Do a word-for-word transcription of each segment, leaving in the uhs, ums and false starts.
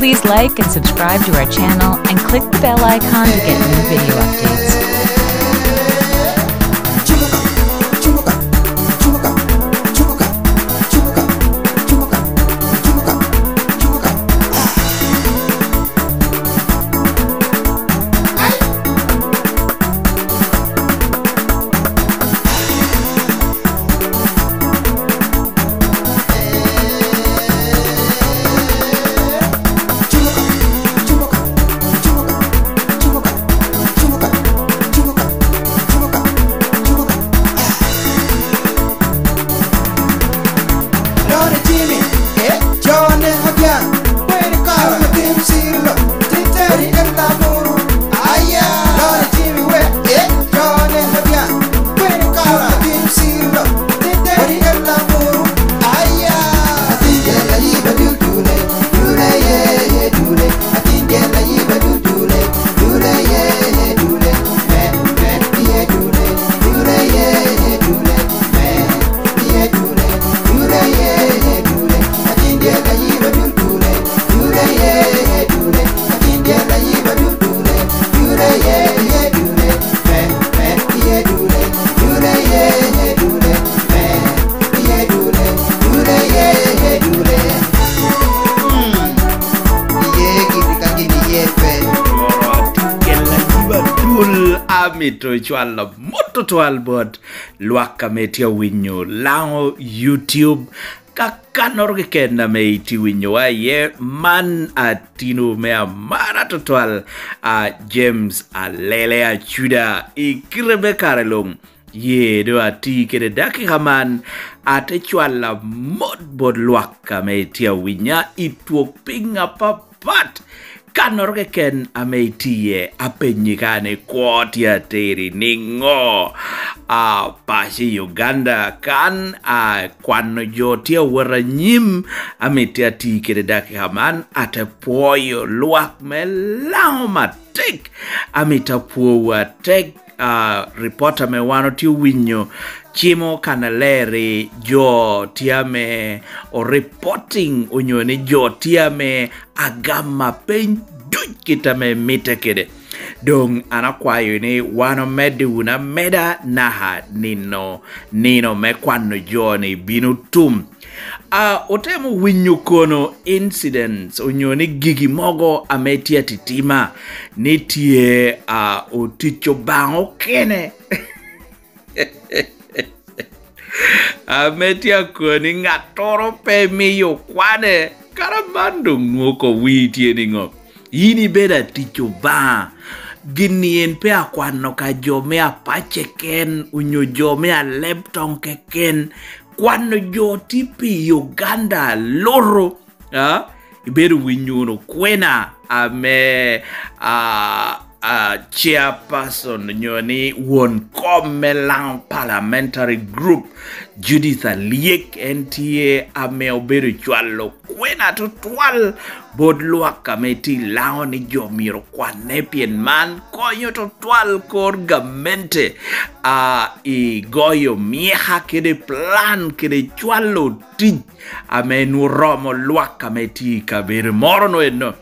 Please like and subscribe to our channel and click the bell icon to get new video updates. Amito cwalo mot tutwal bot lwak ame tye awinyo Lango YouTube, kakannoro keken ame itye winyowa iye. Man atino me amara tutwal, a James Alele Acuda, i kite me kare luŋ. Ye doŋ ati kede dakika man, ate cwalo mot bot lwak ame itye awinya i twok piny apapat. Kannoro keken ame itye iye, apenyi ka ni kwo tye ateri niŋo? A paco i Uganda kan, a kwano jo tye awot anyim. Amito ati kede dakika man, ate pwoyo lwak me Lango matek. Amito apwowu atek. A, ripot ame wan otye owinyo cimo kannaler i jo tye ame o reporting onyo ni jo tye ame agamo piny duc kit ame mitte kede. Doŋ an akwayo ni wan omedde wunu ameda naka nino, nino me kwano jo-ni bino tum. A, otemo winyo kono incidents onyo ni gigi mogo ame tye atitima ni tye, a, otic Obaŋa okene. Ame tye akoni ŋattoro pe miyo kwane, kara man doŋ nwoŋo wi tye niŋo? Yin ibedo atic Obaŋa, gin-ni en pe akwano ka jo me apac keken, onyo jo me aleb toŋ keken. Kwano jo tye pi Uganda alutu. A, ibedo winyo wunu kwena ame, a, a, chairperson onyo ni won kom me Lango Parliamentary Group, Judith Alyek, en tye ame obedo cwalo kwena tutwal bot lwak ame tye i Lango ni jo myero okwanne, pien man konyo tutwal kor gamente, a, i goyo myeka kede plan kede cwalo tic ame nwoŋo romo lwak ame tye i kabedo moro-nu eno.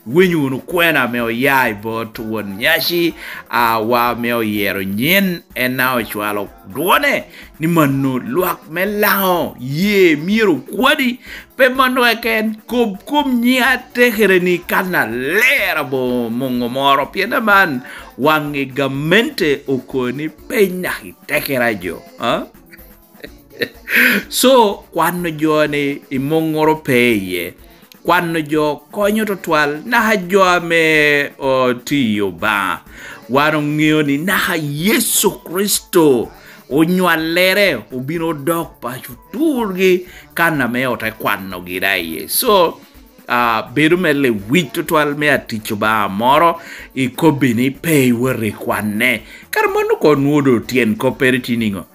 Winyo wunu kwena ame oya i bot won nyaci, a, wa ame oyero nyin, en a ocwalo dwone ni mano lwak me Lango ye myero okwadi. Pe mano keken, kob kom nyiŋ atekere ni kannaler aboŋo muŋo moro, pien aman waŋ i gamente okoni peny naka itekere jo, a? So, kwano jo-ni i muŋoro pe iye. Kwano jo konyo tutwal, naka jo ame otye i Obaŋa. Wan oŋeo ni naka Yecu Kricito onywallere, obino odok paco turgi, kan ame ote kwanogi da iye. So, a, bedo me lewic tutwal me atic Obaŋa moro, ikobbi ni pe iwot i kwanne. Kara mano koŋ nwoŋo doŋ tyen koppere tye niŋo?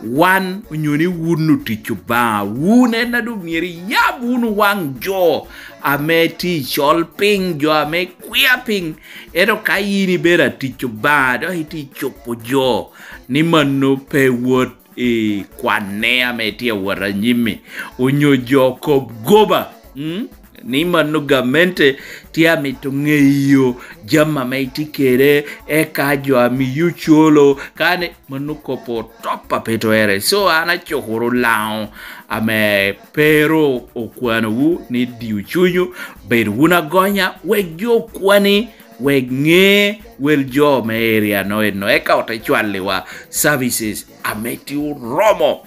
Wan onyo ni wun otic Obaŋa, wun en a doŋ myero iyab wunu waŋ jo ame tye i col piny, jo ame kwia piny. Ento ka in ibedo atic Obaŋa, dok itye i cobo jo, ni mano pe wot i kwanne ame tye awot anyim-mi, onyo jo kop goba, mm? ni mano gamente tye amito ŋeyo jami ame itye kede, eka jo a miyi ocolo, kane mano kop otop a pe twerre. So, an acukoro Laŋo ame pe ru okwanowu ni diu cunywu, bed wun agonya, wek jo okwani, wek ŋe wel jo me area-no eno, eka ote cwalliwa services ame tye oromo.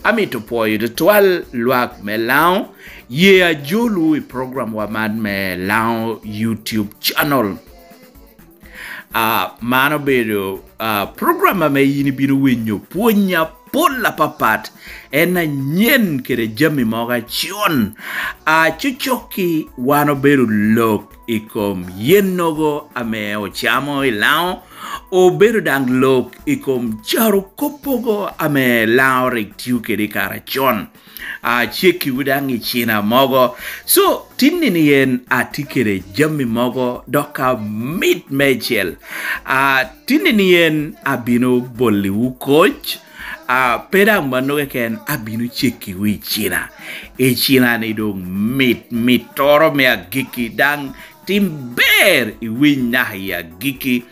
Amito pwoyo tutwal lwak me Laŋo, ye ajolwu i program wa man me Laŋo YouTube channel. Ah, man obedo, ah, program ame yin ibino winyo pwony apol apapat, en anyen kede jami mogo acon. Ah, cocokki wan obedo lok i kom yennogo ame ocamo i Laŋo, obedo daŋ lok i kom carokoppogo ame Laŋo rik tio kede i kare acon. Acekkiwu daŋ i cina mogo. So, tinni ni en atye kede jami mogo dok amit meicel. Ah, tinni ni en abino bolliwu koc. Ah, pe daŋ mano keken, abino cekkiwu i cina. I cina ni doŋ mit, mittoro me agikki, daŋ tim ber iwiny naka i agikki.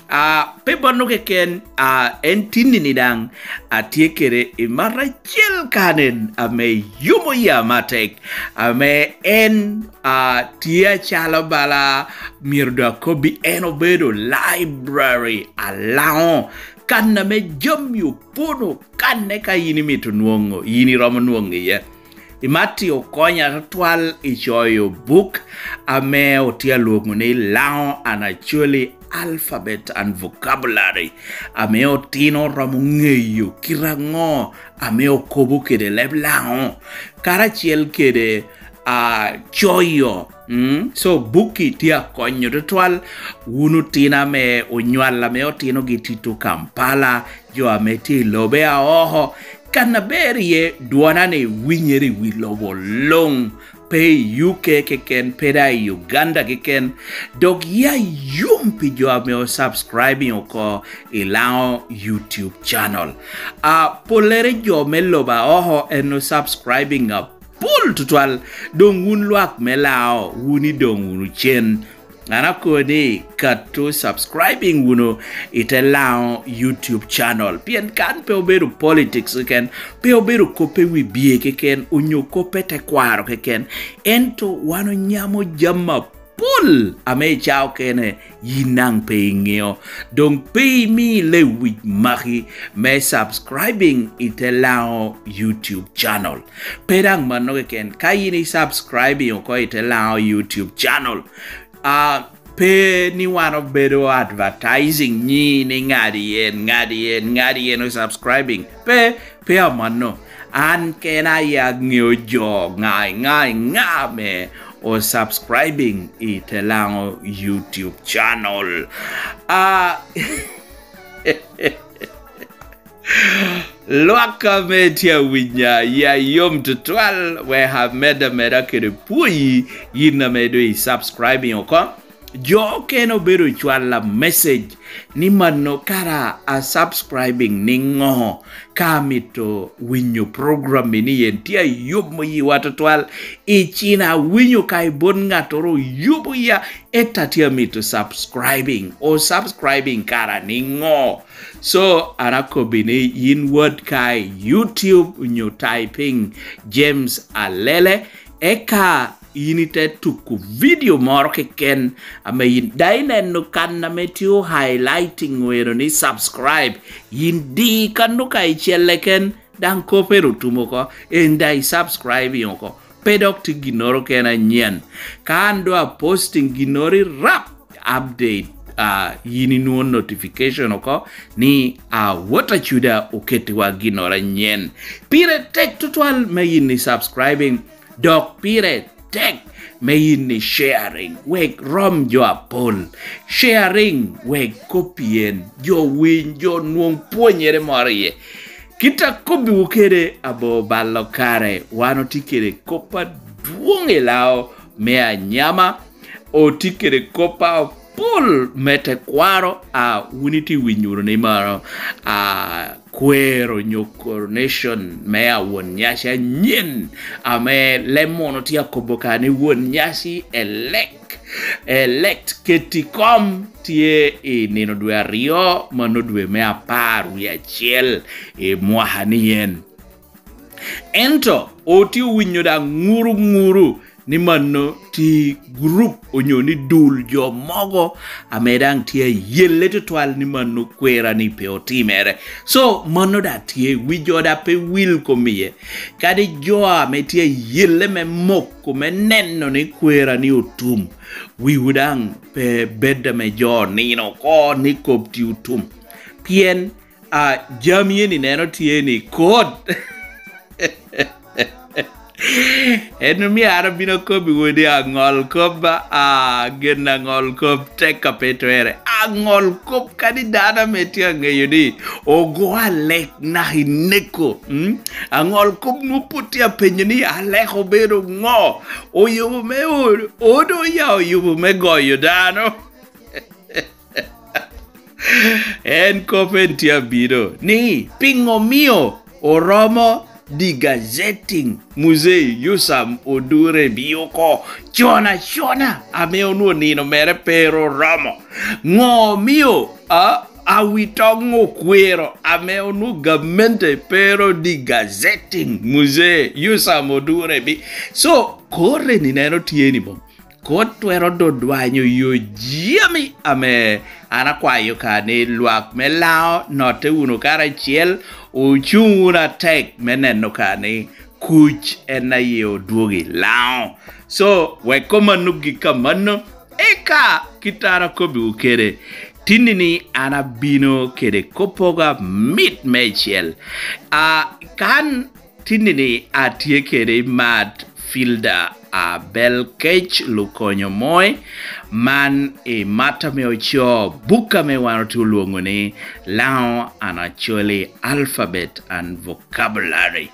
Ah, pe mano keken, ah, en tinni ni daŋ atye kede i mat acel kanen ame yomo yia matek, ame en, ah, tye acalo bala myero doŋ akobbi, en obedo library a Laŋo, kan ame jami opono kanne ka yin imito nwoŋo, yin iromo nwoŋo iye. Imatti okonya tutwal i coyo buk ame otye alwoŋo ni Laŋo Anacoli Alphabet and Vocabulary, ame otino romo ŋeyo kite aŋo ame okobo kede leb Laŋo, karacel kede, a, coyo. Mm? So, bukki tye akonyo tutwal. Wun otino ame onywal ame otinogi tito Kampala, jo ame tye i lobe aoko, kan aber iye dwona-ni winyere i wi lobo luŋ, pe i U K keken, pe daŋ i Uganda keken, dok ya yom pi jo ame o subscribing oko i Laŋo YouTube channel. A, pollere jo me lobo aoko en o subscribing apol tutwal, doŋ wun lwak me Laŋo, wun idoŋ wunu cen. An akobo ni kato subscribing wunu i te Laŋo YouTube channel, pien kan pe obedo politics keken, pe obedo kop i wi bye keken, onyo kop i tekwaro keken, ento wan onyamo jami apol ame i cawa okene yin daŋ pe iŋeo. Doŋ pe imi lewic maki me subscribing i te Laŋo YouTube channel. Pe daŋ mano keken, ka yin i subscribing oko i te Laŋo YouTube channel, a, pe ni wan obedo advertising ni, ni ŋadi en, ŋadi en, ŋadi en o subscribing. Pe, pe amanno. An kena aye aŋeo jo ŋa, ŋa, ŋa me o subscribing i te Laŋo YouTube channel. A, lwak ame tye awinya, ya yom tutwal, wek amed ameda kede pwoyi, yin ame doŋ i subscribing oko. Jo okene obedo cwala message ni mano kara a subscribing niŋo, ka amito winyo program ni en tye ayubo yiwa tutwal. I cina awinyo ka i bot ŋattoro oyubo ya, etta tye amito subscribing. O subscribing kara niŋo? So, an akobbi ni yin wot ka i YouTube onyo typing James Alele, eka yin ite tuko video moro keken ame yin daŋ ineno kan ame tye highlighting eno ni subscribe. Yin di kan ka icelle ken, daŋ kop eno otum oko, en daŋ i subscribing oko. Pe dok tye ginnoro kene anyen. Ka an doŋ aposting ginnoro i rap, update, ah, yin inwoŋo notification oko ni, ah, Wot Acuda okettiwa ginnoro anyen. Pire tek tutwal me yin i subscribing, dok pire tek me yin i sharing, wek rom jo apol. Sharing wek kop pien jo winy, jo nwoŋ pwonyere moro iye. Kit akobbiwu kede abo balo kare, wan otye kede kop adwoŋ i Laŋo me anyama, otye kede kop apol me tekwaro, a, wun itye winyo wunu ni mano, a, kwero onyo coronation me awon nyaci anyen, ame leb munu tye akobo ka ni won nyaci elect, elect keti kom tye i nino dwe aryo, mano dwe me apar wie acel i mwaka ni en. Ento otye owinyo daŋ ŋuru ŋuru ni mano tye gurup onyo ni dul jo mogo ame daŋ tye ayelle tutwal ni mano kwera ni pe otimere. So, mano daŋ tye, wi jo daŋ pe wil kom iye. Kadi jo ame tye ayelle me moko, me neno ni kwera ni otum, wiwu daŋ pe bed ame jo nino oko ni kop tye otum. Pien, a, jami eni neno tye ni kot. En omio an abino kobbiwu ni aŋol kop, a, a, gin aŋol kop tek a pe twere. Aŋol kop kadi dano ame tye aŋeyo ni ogo alek naka ineko, mm? Aŋol kop nwoŋo pwod tye apenyo ni alek obedo ŋo? Oyubo me o-, odo ya oyubo me goyo dano? En kop en tye abino ni, piŋo omio oromo degazetting Muzei Yosam Odur Ebii oko con acona ame onwoŋo nino mere pe oromo? Ŋo omio, a, awitoŋ okwero ame onwoŋo gamente pe ro degazetting Muzei Yosam Odur Ebii? So, kor eni neno tye ni mom. Kot twero dodwanyo yo jami ame an akwayo ka ni lwak me Laŋo notte wunu karacel, ocuŋ wunu atek me neno ka ni kuc en aye odwogo i Laŋo. So, wek kom anuggi ka mano, eka kit an akobbiwu kede, tinni-ni an abino kede koppogo amit meicel. A, kan Tinni-ni atye kede i mat Filda Abel Kec Lukonyo Moi, man i mat ame ocoo buk ame wan otye olwoŋo ni Laŋo Anacoli Alphabet and Vocabulary.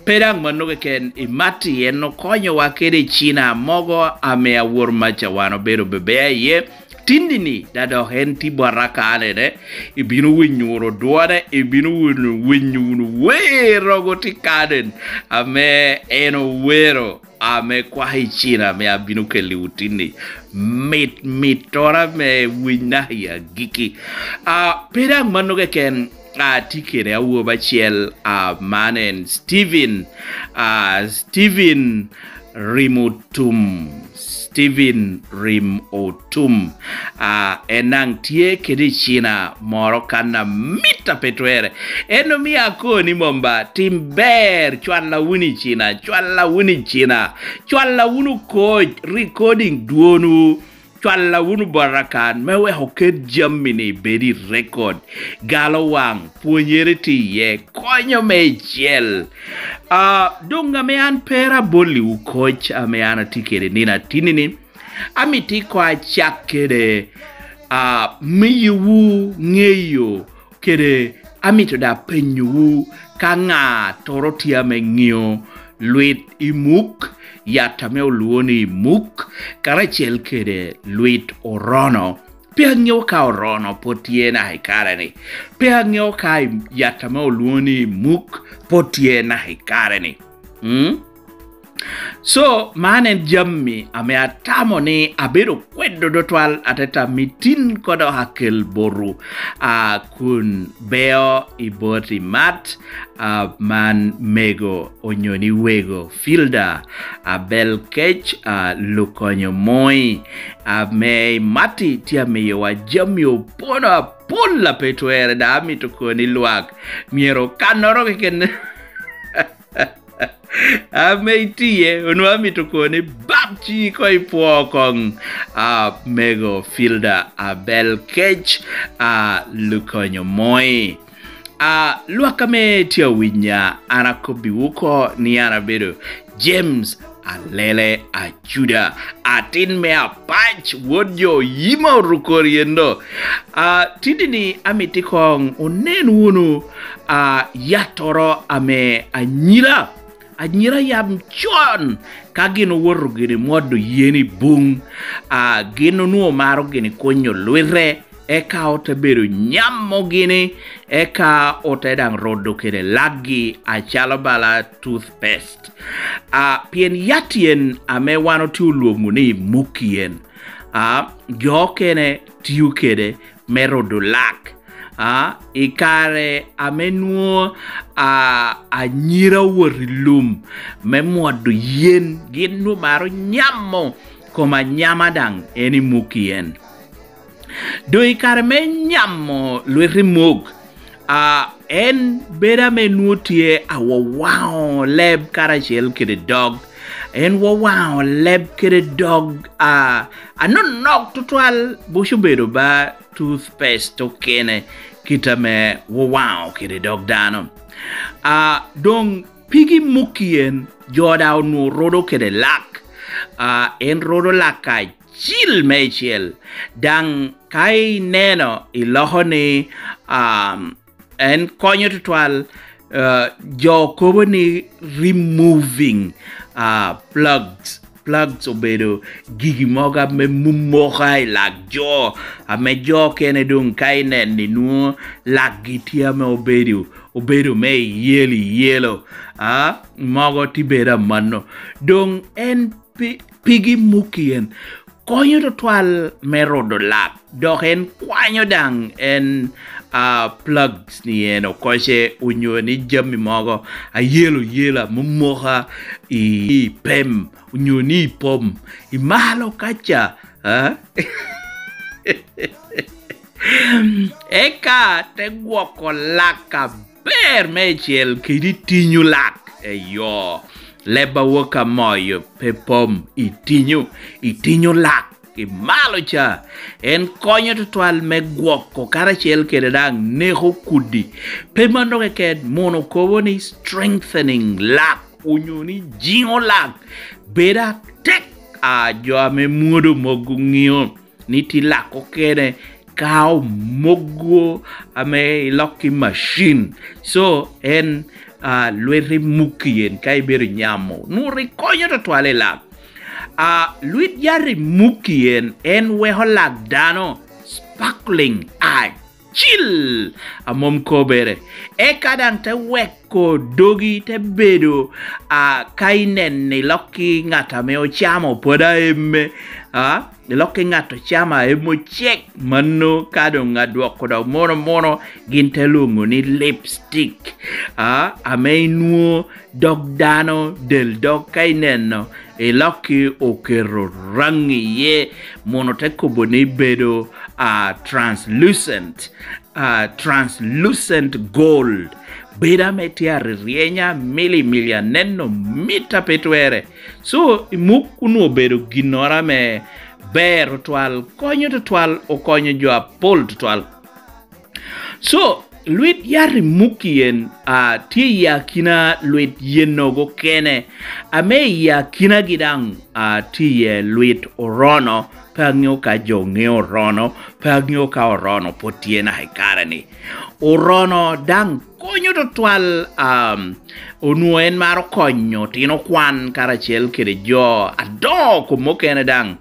Pe daŋ mano keken, i mat-ti en okonyowa kede i cina mogo ame awor maca wan obedo bebe iye, Tinni-ni, da dok en tye bota kanene, ibino winyo wunu dwone, ibino wunu winyo wunu wer rogo tye kanen ame en owero, ame kwako i cina ame abino kelliwu tinni. Mit, mittoro ame winy naka i agikki. A, pe daŋ mano keken, a, tye kede awobi acel, a, man en Steven, a, Steven Rim Otum, Steven Rim Otum. A, en daŋ tye kede i cina moro kan amit a pe twere. En omio akoni mom ba, tim ber, cwalla wunu i cina, cwalla wunu i cina, cwalla wunu koc, recording dwonwu, cwalla wunu bota kan, me wek oket jami-ni bed i rekod, galo waŋ, pwonyere tye iye, konyo meicel. A, doŋ ame an pe ru abolliwu koc ame an atye kede nino atinni-ni, amito ikoŋ acak kede, a, miyowu ŋeyo kede amito daŋ apenyowu ka ŋatoro tye ame ŋeo lwit i muk, yat ame olwoŋo ni i muk, karacel kede lwit orono. Pe aŋeo ka orono pwod tye naka i kare-ni. Pe aŋeo ka i-, yat ame olwoŋo ni i muk pwod tye naka i kare-ni. Mm? So, man en jami ame atamo ni abedo kwedo tutwal ateta, mitin ko dok akel botu, a, kun beo i bot i mat, a, man mego onyo ni wego Filda Abel Kec, a, Lukonyo Moi, ame i mat-ti tye amiyowa jami opono apol a pe twere, dok amito koni lwak myero kannoro keken ame itye, onwoŋo amito koni bab ci ko i pwo koŋ, a, mego Filda Abel Kec, a, Lukonyo Moi. A, lwak ame tye awinya, an akobbiwu oko ni an abedo James Alele Acuda, atin me Apac, wod jo Oyima Orukori endo. A, tinni-ni amito ikoŋ onen wunu, a, yattoro ame anyira, anyira yam con ka gin owoto gini mwodo yen i buŋ, a, gin onwoŋo maro gini kunyo lwite, eka ote bedo nyamo gini, eka ote daŋ rodo kede lakgi acalo bala toothpaste. A, pien yat yen ame wan otye olwoŋo ni muk yen, a, jo okene tio kede me rodo lak. A, i kare ame nwoŋo, a, anyira owot i lum me mwodo yen, gin nwoŋo maro nyamo kom anyama daŋ en i muk yen. Doŋ i kare me nyamo lwet i muk, a, en bedo ame nwoŋo tye awawaŋo leb karacel kede dog. En wawaŋo leb kede dog, a, anonok tutwal, buco obedo ba toothpaste okene, kit ame wawaŋo kede dog dano. A, doŋ pigi muk yen, jo daŋ onwoŋo rodo kede lak. A, en rodo lak acil meicel. Daŋ ka ineno, iloko ni, um, en konyo tutwal, uh, jo kobo ni removing, uh, plugs. Plugs obedo gigi mogo ame mumoka i lak jo, ame jo okene doŋ ka ineno inwoŋo lakgi tye ame obedo, obedo me iyelo iyelo, a, mogo tye bedo amanno. Doŋ en pi-, pigi muk yen konyo tutwal me rodo lak, dok en kwanyo daŋ en, a, plugs ni en okoce, onyo ni jami mogo ayelo yela mumoka i, i pem, onyo ni i pom, i malo kaca, a? Eka te gwoko lak aber meicel kede itinyo lak. Eyo, leb awok amoyo pe pom, itinyo, itinyo lak i malo ca. En konyo tutwal me gwoko karacel kede daŋ neko kudi. Pe mano keken, mono kobo ni strengthening lak, onyo ni jiŋo lak bedo atek. A, jo ame mwodo mogo ŋeo ni tye lak okene ka omogo ame ilok i macin. So, en, a, lweti muk yen ka ibedo nyamo, nwoŋo rik konyo tutwal i lak. A, lwit yat i muk yen, en weko lak dano sparkling, acil, a mom kobere. Eka daŋ te weko dogi te bedo, a, ka ineno ilok i ŋat ame ocamo pwod aemme, a, ilok i ŋat ocamo aemme ocek, mano ka doŋ adwoko dok mono mono gin te lwoŋo ni lipstick, a, ame inwoŋo dog dano, del dog ka ineno, ilok i oketo raŋi iye, mono te kobo ni bedo, a, translucent, a, translucent gold. Bedo ame tye aryeny, amili mili, aneno mit a pe twere. So, i muk onwoŋo obedo ginnoro ame ber tutwal, konyo tutwal, okonyo jo apol tutwal. So, lwit yat i muk yen, a, tye i akina lwit yennogo kene, ame i akinagi daŋ, a, tye iye lwit orono, pe aŋeo ka jo ŋeo orono, pe aŋeo ka orono pwod tye naka i kare-ni. Orono daŋ konyo tutwal, um, onwoŋo en maro konyo otino kwan karacel kede jo adoŋo kom mukene daŋ,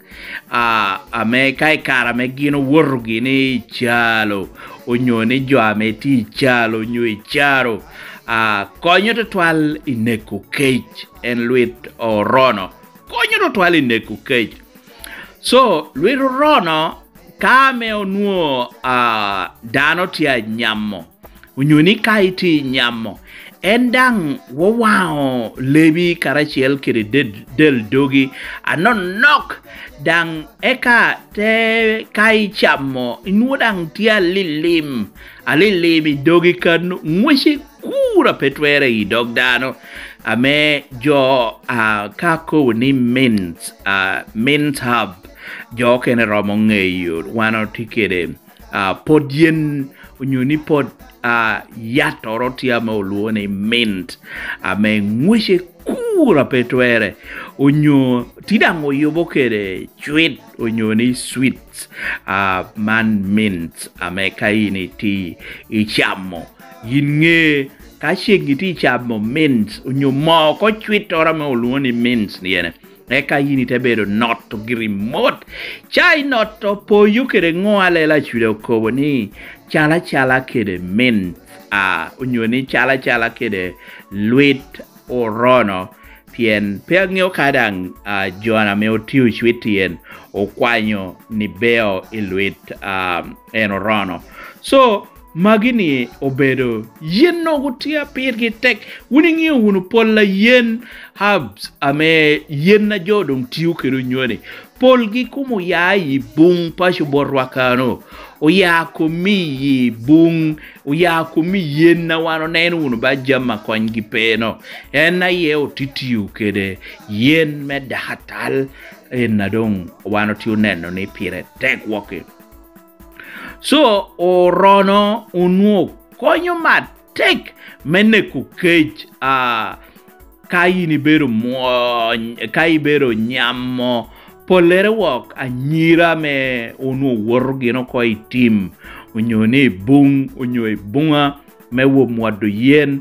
a, ame ka i kare ame gin owoto gini i calo, onyo ni jo ame tye i calo onyo i caro, a, konyo tutwal i neko kec, en lwit orono. Konyo tutwal i neko kec. So, lwit orono, ka ame onwoŋo, a, dano tye anyamo, onyo ni ka itye i nyamo, en daŋ wawaŋo lebi karacel kede del, del dogi anonok, daŋ eka te ka icamo, inwoŋo daŋ tye alilim, alilim i dogi kano, ŋwece kur a pe twere i dog dano, ame jo, a, ka kobo ni mint, a, mint herb, jo okene romo ŋeyo, wan otye kede, a, pot yen, onyo ni pot, a, yattoro tye ame olwoŋo ni mint, ame ŋwece kur a pe twere, onyo tye daŋ oyubo kede cwit, onyo ni sweets, a, man mint, ame ka in itye icamo, yin ŋe ka ceŋ itye icamo mint, onyo moo oko cwittoro ame olwoŋo ni mint ni ene, Eka yin ite bedo noto giri mot. Ca inoto poyo kede ŋo a lela Acuda okobo ni calacala kede min, a, onyo ni calacala kede lwit orono, pien pe aŋeo ka daŋ, a, Jona ame otio cwit tyen okwanyo ni beo i lwit, a, en orono. So, magi ni obedo yen nogo tye a pirgi tek. Wun iŋeo wunu pol a yen herbs ame yen a jo doŋ tio kede onyoni. Polgi kom oya i buŋ paco botwa kano. Oya kom i buŋ, oya kom i yen a wan oneno wunu ba jami a konygi pe-no. En aye otitio kede yen me dakatal, en a doŋ wan otye oneno ni pire tek wok-ki. So, orono onwoŋo konyo matek me neko kec, a, ka yin ibedo mwony, ka ibedo nyamo, pollere wok anyira ame onwoŋo woto gin oko i tim, onyo ni i buŋ, onyo i buŋa me wo mwodo yen,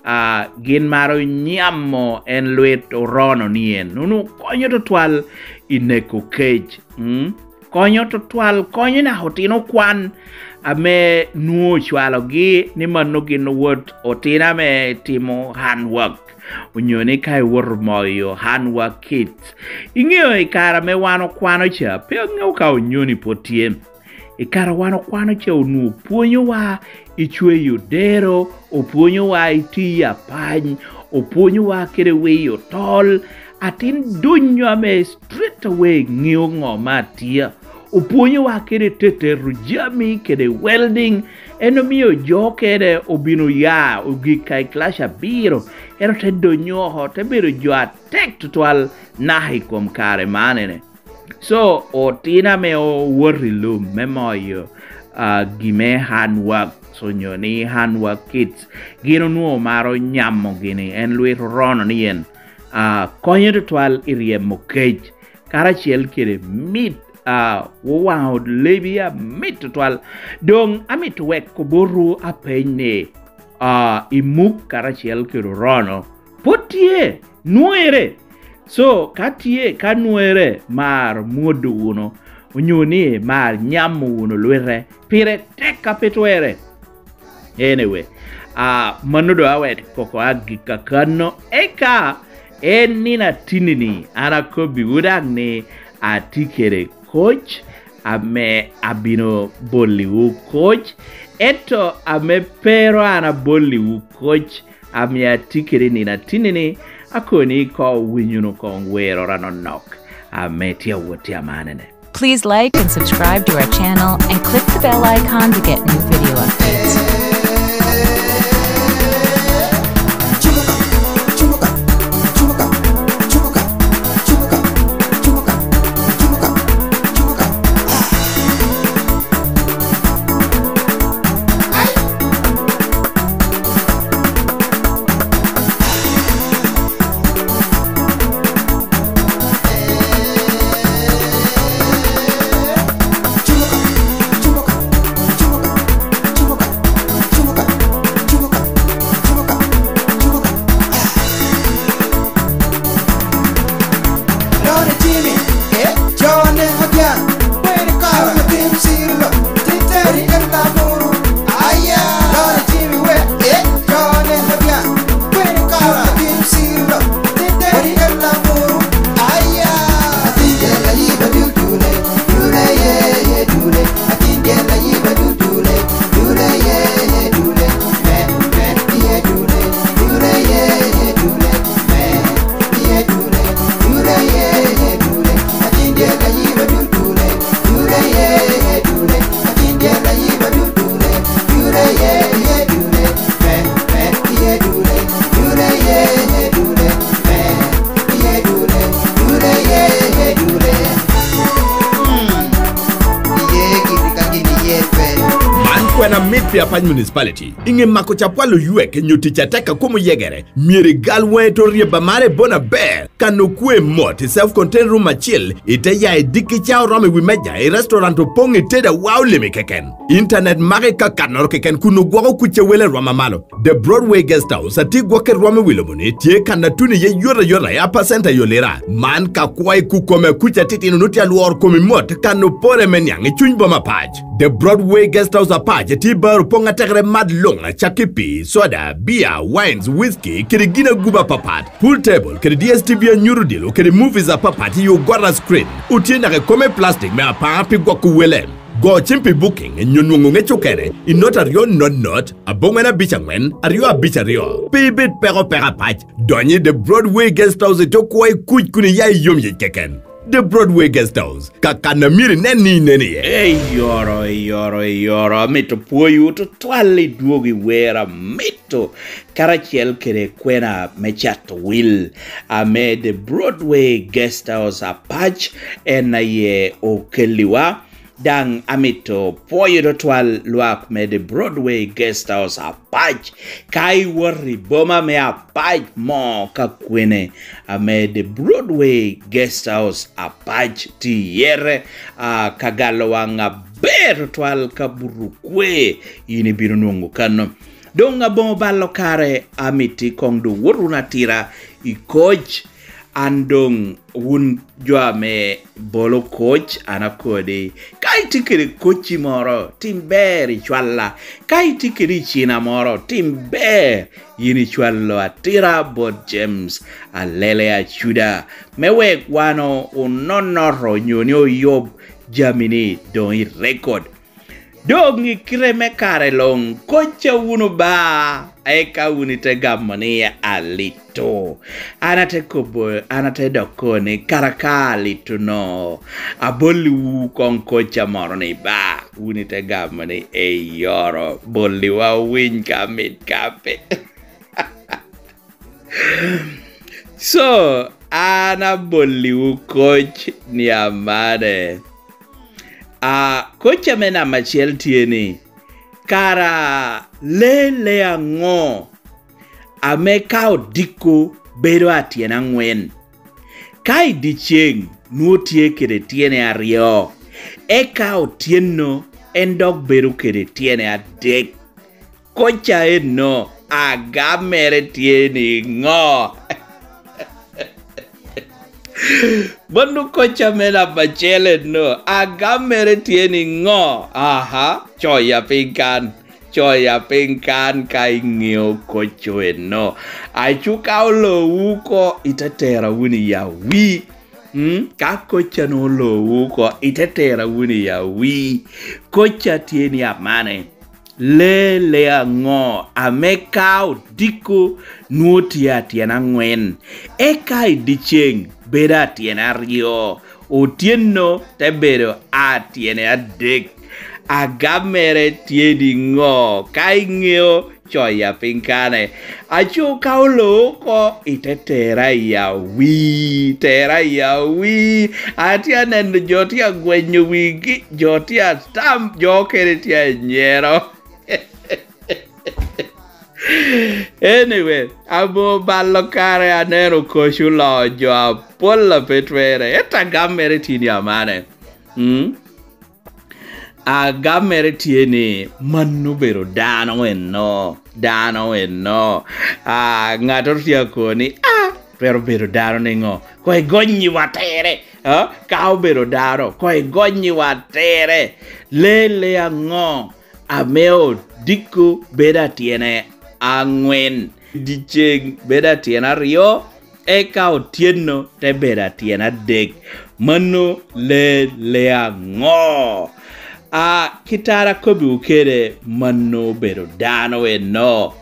a, gin maro nyamo en lwit orono ni en. Onwoŋo konyo tutwal i neko kec. Mm? Konyo tutwal, konyo naka otino kwan ame nwoŋo ocwalogi ni mano gin owot otino ame timo handwork, onyo ni ka iwoto moyo handwork kits. Iŋeo i kare ame wan okwano ca, pe aŋeo ka onyoni pwod tye. I kare wan okwano ca onwoŋo pwonyowa i cweyo dero, opwonyowa i tiyo apany, opwonyowa kede wiyo tol, atin dunyo ame straight away ŋeo ŋo me atia. Opwonyowa kede teteto jami kede welding. En omio jo okene obino ya ogik ka i kilac abiro, ento te donyo oko, te bedo jo atek tutwal naka i kom kare manene. So, otino ame owoto i lum me moyo, ah, gin me handwork, onyo ni handwork kits, gin onwoŋo maro nyamo gini, en lwit orono ni en, ah, konyo tutwal i ryemo kec, karacel kede mit, ah, owaŋo lebi amit tutwal. Doŋ amito weko botwu apeny ni, ah, i muk karacel kede orono pwod tye, nwoŋere. So, ka tye, ka nwoŋere, mar mwodo wunu, onyo ni mar nyamo wunu lwite, pire tek ka pe twerre. Anyway, ah, mano doŋ awet koko agikki kano, eka en nino atinni-ni, an akobbiwu daŋ ni atye kede koc ame abino bolliwu koc, ento ame pe ru an abolliwu koc, ame atye kede i nino atinni-ni, akobo ni ikoŋ winy wunu koŋ werra nonok, ame tye awot tye amanene. Please like and subscribe to our channel and click the bell icon to get new video updates. Pi Apac Municipality, i ŋe mako capwal oywek nyo tic atek a kom oyegere, myero igal waŋi to ryeba mare bon aber, kan okwe mot i self-contained room acil, ite ya i dikki ca oromo i wi meja i restaurant opoŋ i teda wa olimi keken. Internet maki kakannoro keken kun ogwoko kuc a wele rwom amalo. The Broadway Guest House atye gwokke rwom i wi lobo-ni tye kan a tuno iye yot ayot a Upper Center i Olira. Man ka kwo i kukome a kuc atitino nut tye alworo komi mot kan opore me niaŋ i cuny boma Apac. The Broadway Guest House Apac tye i bar opoŋ atekere mad luŋ acakki pii, soda, beer, wines, whisky kede gin aguba apapat. Pool table kede D S T V anyuto odilo kede movies apapat i ogwata screen. Otye naka i kome plastic me apar pi gwoko wele. Go cim pi booking nyo nwoŋo ŋec okene i not aryo not not, aboŋwen abic aŋwen, aryo abic aryo. Pe ibed peko peko Apac. Dony i The Broadway Guest House i tok kwo i kuc kun iya i yom yic keken. The Broadway Guest House, ka kan a myero inen ni inen iye. Eyoro, eyoro, eyoro, amito pwoyo tutwal i dwogo i wer amito, karacel kede kwena me cato wil, ame The Broadway Guest House Apac en aye okelliwa. Daŋ amito pwoyo tutwal lwak me The Broadway Guest House Apac. Ka iwot i boma me Apac mo ka kwene, ame The Broadway Guest House Apac tye iye, a, ka galo waŋ aber tutwal ka buto kwe, in ibino nwoŋo kano. Doŋ aboŋo balo kare, amiti koŋ doŋ wot wunu atira i koc. An doŋ, wun jo ame bolo koc, an akodi. Ka itye kede kocci moro, tim ber icwalla. Ka itye kede icina moro, tim ber yin icwallo atira bot James Alele Acuda, me wek wan o-, ononoto nyo ni oyub jami-ni doŋ i rekod. Doŋ i kite me kare luŋ, kocca wunu ba, eka wun ite gamo ni alito. An ate kobo, an ate dok kobo ni, kara ka alito-no, abolliwu koŋ kocca moro ni ba. Wun ite gamo ni, eyoro, bolliwa owiny ka mit ka pe. So, an abolliwu koc ni amane. A, koc ame namba acel tye ni, kara lee, lee aŋo ame ka odiko bedo atyene aŋwen, ka i dyeceŋ nwoŋo tye kede tyene aryo, eka otyeno en dok bedo kede tyene adek? Koc a enno, agamere tye ni ŋo? Mano koc ame namba acel enno, agamere tye ni ŋo? Aha, coya piny kan, coya piny kan ka iŋeo koc enno. Aco ka olowu oko, ite tera wunu i awi. Mm, ka koc a nwoŋo olowu oko, ite tera wunu i awi. Koc a tye ni amane, lee, lee aŋo ame ka odiko nwoŋo tye atyene aŋwen, eka i dyeceŋ bedo atyene aryo, otyeno te bedo atyene adek? Agamere tye ni ŋo? Ka iŋeo, coya piny kane. Aco ka olo oko, ite tera i awi, tera i awi. Atye aneno jo tye agwenyo wigi, jo tye atam, jo okene tye anyero. Anyway, abo balo kare aneno koc oloo jo apol a pe twere. Ento agam mere tye ni amane. Mm? Agam mere tye ni, mano obedo dano enno, dano enno. Ah, ŋattoro tye akobo ni, ah, twero bedo dano niŋo? Koŋ igonyiwa tere. Ah, ka obedo dano, koŋ igonyiwa tere. Lee, lee aŋo ame odiko bedo atyene aŋwen, dyeceŋ bedo atyene aryo, eka otyeno te bedo atyene adek? Mano lee, lee aŋo? A, kitara akobbiwu kede, mano obedo dano enno.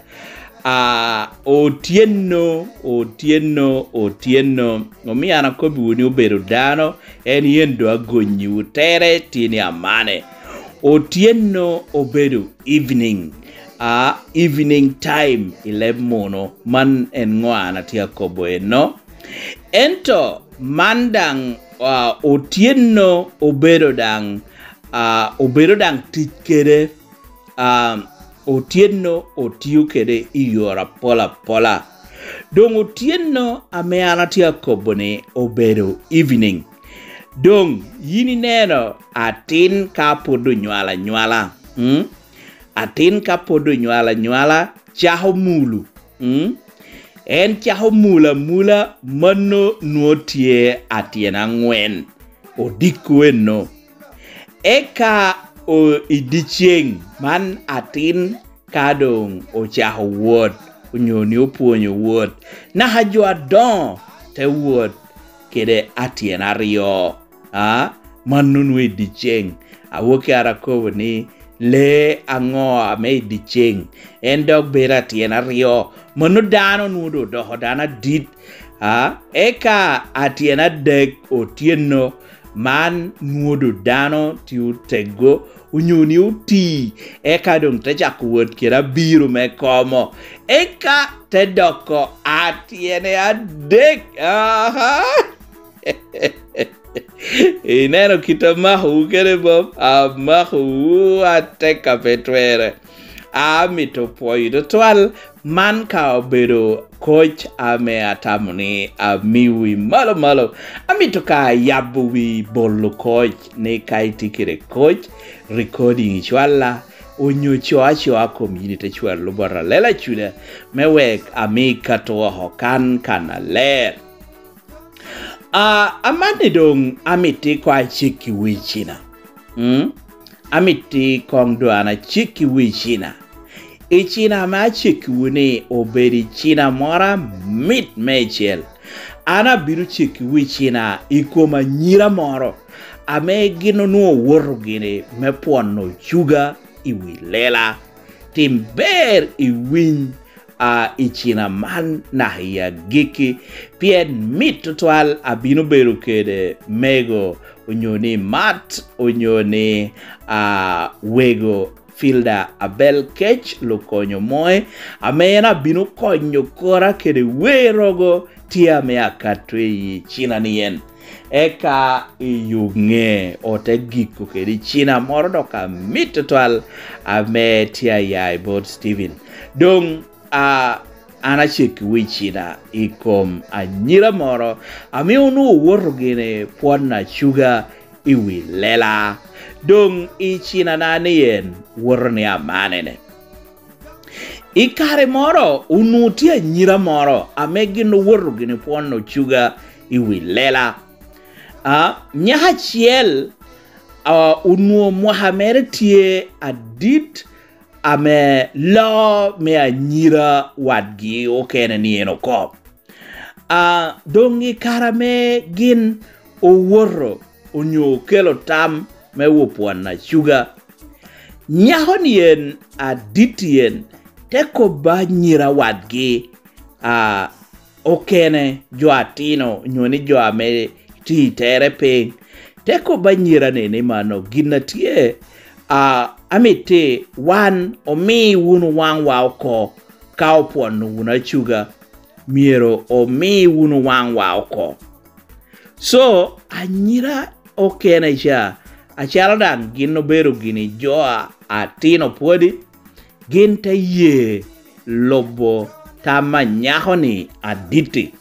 A, otyeno, otyeno, otyeno, omio an akobbiwu ni obedo dano, en yen doŋ agonyiwu tere tye ni amane. Otyeno obedo evening, a, evening time i leb munu. Man en ŋo an atye akobo enno. Ento man daŋ, a, otyeno obedo daŋ, a, obedo daŋ tic kede, a, otyeno otio kede i yore apol apola. Doŋ otyeno ame an atye akobo-ni obedo evening. Doŋ yin ineno atin ka pwod onywalo anywala, mm? Atin ka pwod onywalo anywala, cako mulu, mm? En cako mulu amula, mano nwoŋo tye atyena aŋwen, odiko eno. Eka o-, i dyeceŋ man atin ka doŋ ocako wot, onyo ni opwonyo wot, naka jo adoŋo te wot kede atyena aryo. A, mano nwoŋo i dyeceŋ. Awoki ara kobo ni, lee aŋo ame i dyeceŋ? En dok bedo atyena aryo. Mano dano nwoŋo doŋ odoko dano adit. A, eka atyena adek otyeno, man nwoŋo doŋ dano tye otego, onyo ni oti, eka doŋ te cako wot kede abiro me komo. Eka te doko atyene adek. Aha! Ineno kit amakowu kede bop? Amakowu atek a pe twerre. Amito pwoyo tutwal, man ka obedo koc ame atamo ni amiwu i malo malo. Amito ka ayabo wi bolo koc ni ka itye kede koc, recording icwalla, onyo co acoa kom yin ite cwalo bot alela cuda, me wek ami kato oko kan kan aler. A, amanni doŋ amito ikoŋ acekkiwu i cina. Mm? Amito ikoŋ doŋ an acekkiwu i cina. I cina ame acekkiwu-ni obedo i cina moro amit meicel. An abino cekkiwu i cina i kom anyira moro ame gin onwoŋo owoto gini me pwono cuga i wi lela. Tim ber i winy a i cina man naka i agikki, pien mit tutwal abino bedo kede mego onyo ni mat onyo ni, a, wego Filda Abel Kec Lukonyo Moe, ame en abino konyo kora kede werogo tye ame akato i cina ni en. Eka i yo ŋe ote giko kede cina moro dok amit tutwal ame tye aya i bot Steven. Doŋ, a, an acekkiwu i cina i kom anyira moro ame onwoŋo owoto gini pwon acuga i wi lela. Doŋ i cinana ni en woto ni amanene. I kare moro onwoŋo tye anyira moro ame gin owoto gini pwono cuga i wi lela. A, nyako acel, a, onwoŋo mwaka mere tye adit ame loo me anyira wadgi okene ni en oko. A, doŋ i kare ame gin owoto onyo okelo tam me wopwon acuga, nyako-ni en adit-ti en te kobba anyira wadgi, a, okene, jo atino, onyo ni jo ame tye i tere piny, te kobba anyira-ni ni mano gin a tye, a, amito wan omi wunu waŋwa oko ka opwono wunu acuga. Myero omi wunu waŋwa oko. So, anyira okene ca, acalo daŋ gin obedo gini jo a, atino pwodi, gin te ye lubo tam a nyako-ni adit-ti,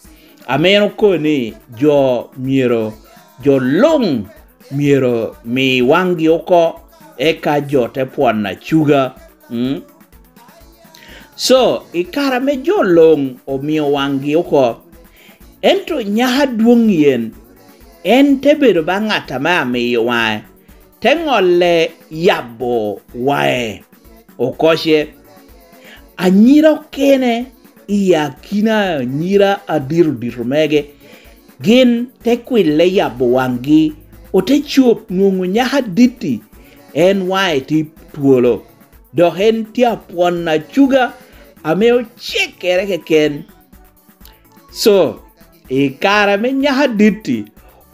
ame en okobo ni jo myero, jo luŋ myero mi waŋgi oko, eka jo te pwono acuga. Mm? So, i kare ame jo luŋ omio waŋgi oko, ento nyako adwoŋ-ŋi en, en te bedo ba ŋat ame amiyo waŋe, te ŋolle yabo waŋe oko ce. Anyira okene i akina anyira adito dito mege, gin te kwille yabo waŋgi, ote cop nwoŋo nyako adit-ti en waŋe tye twolo, dok en tye apwon acuga ame ocekere keken. So, i kare ame nyako adit-ti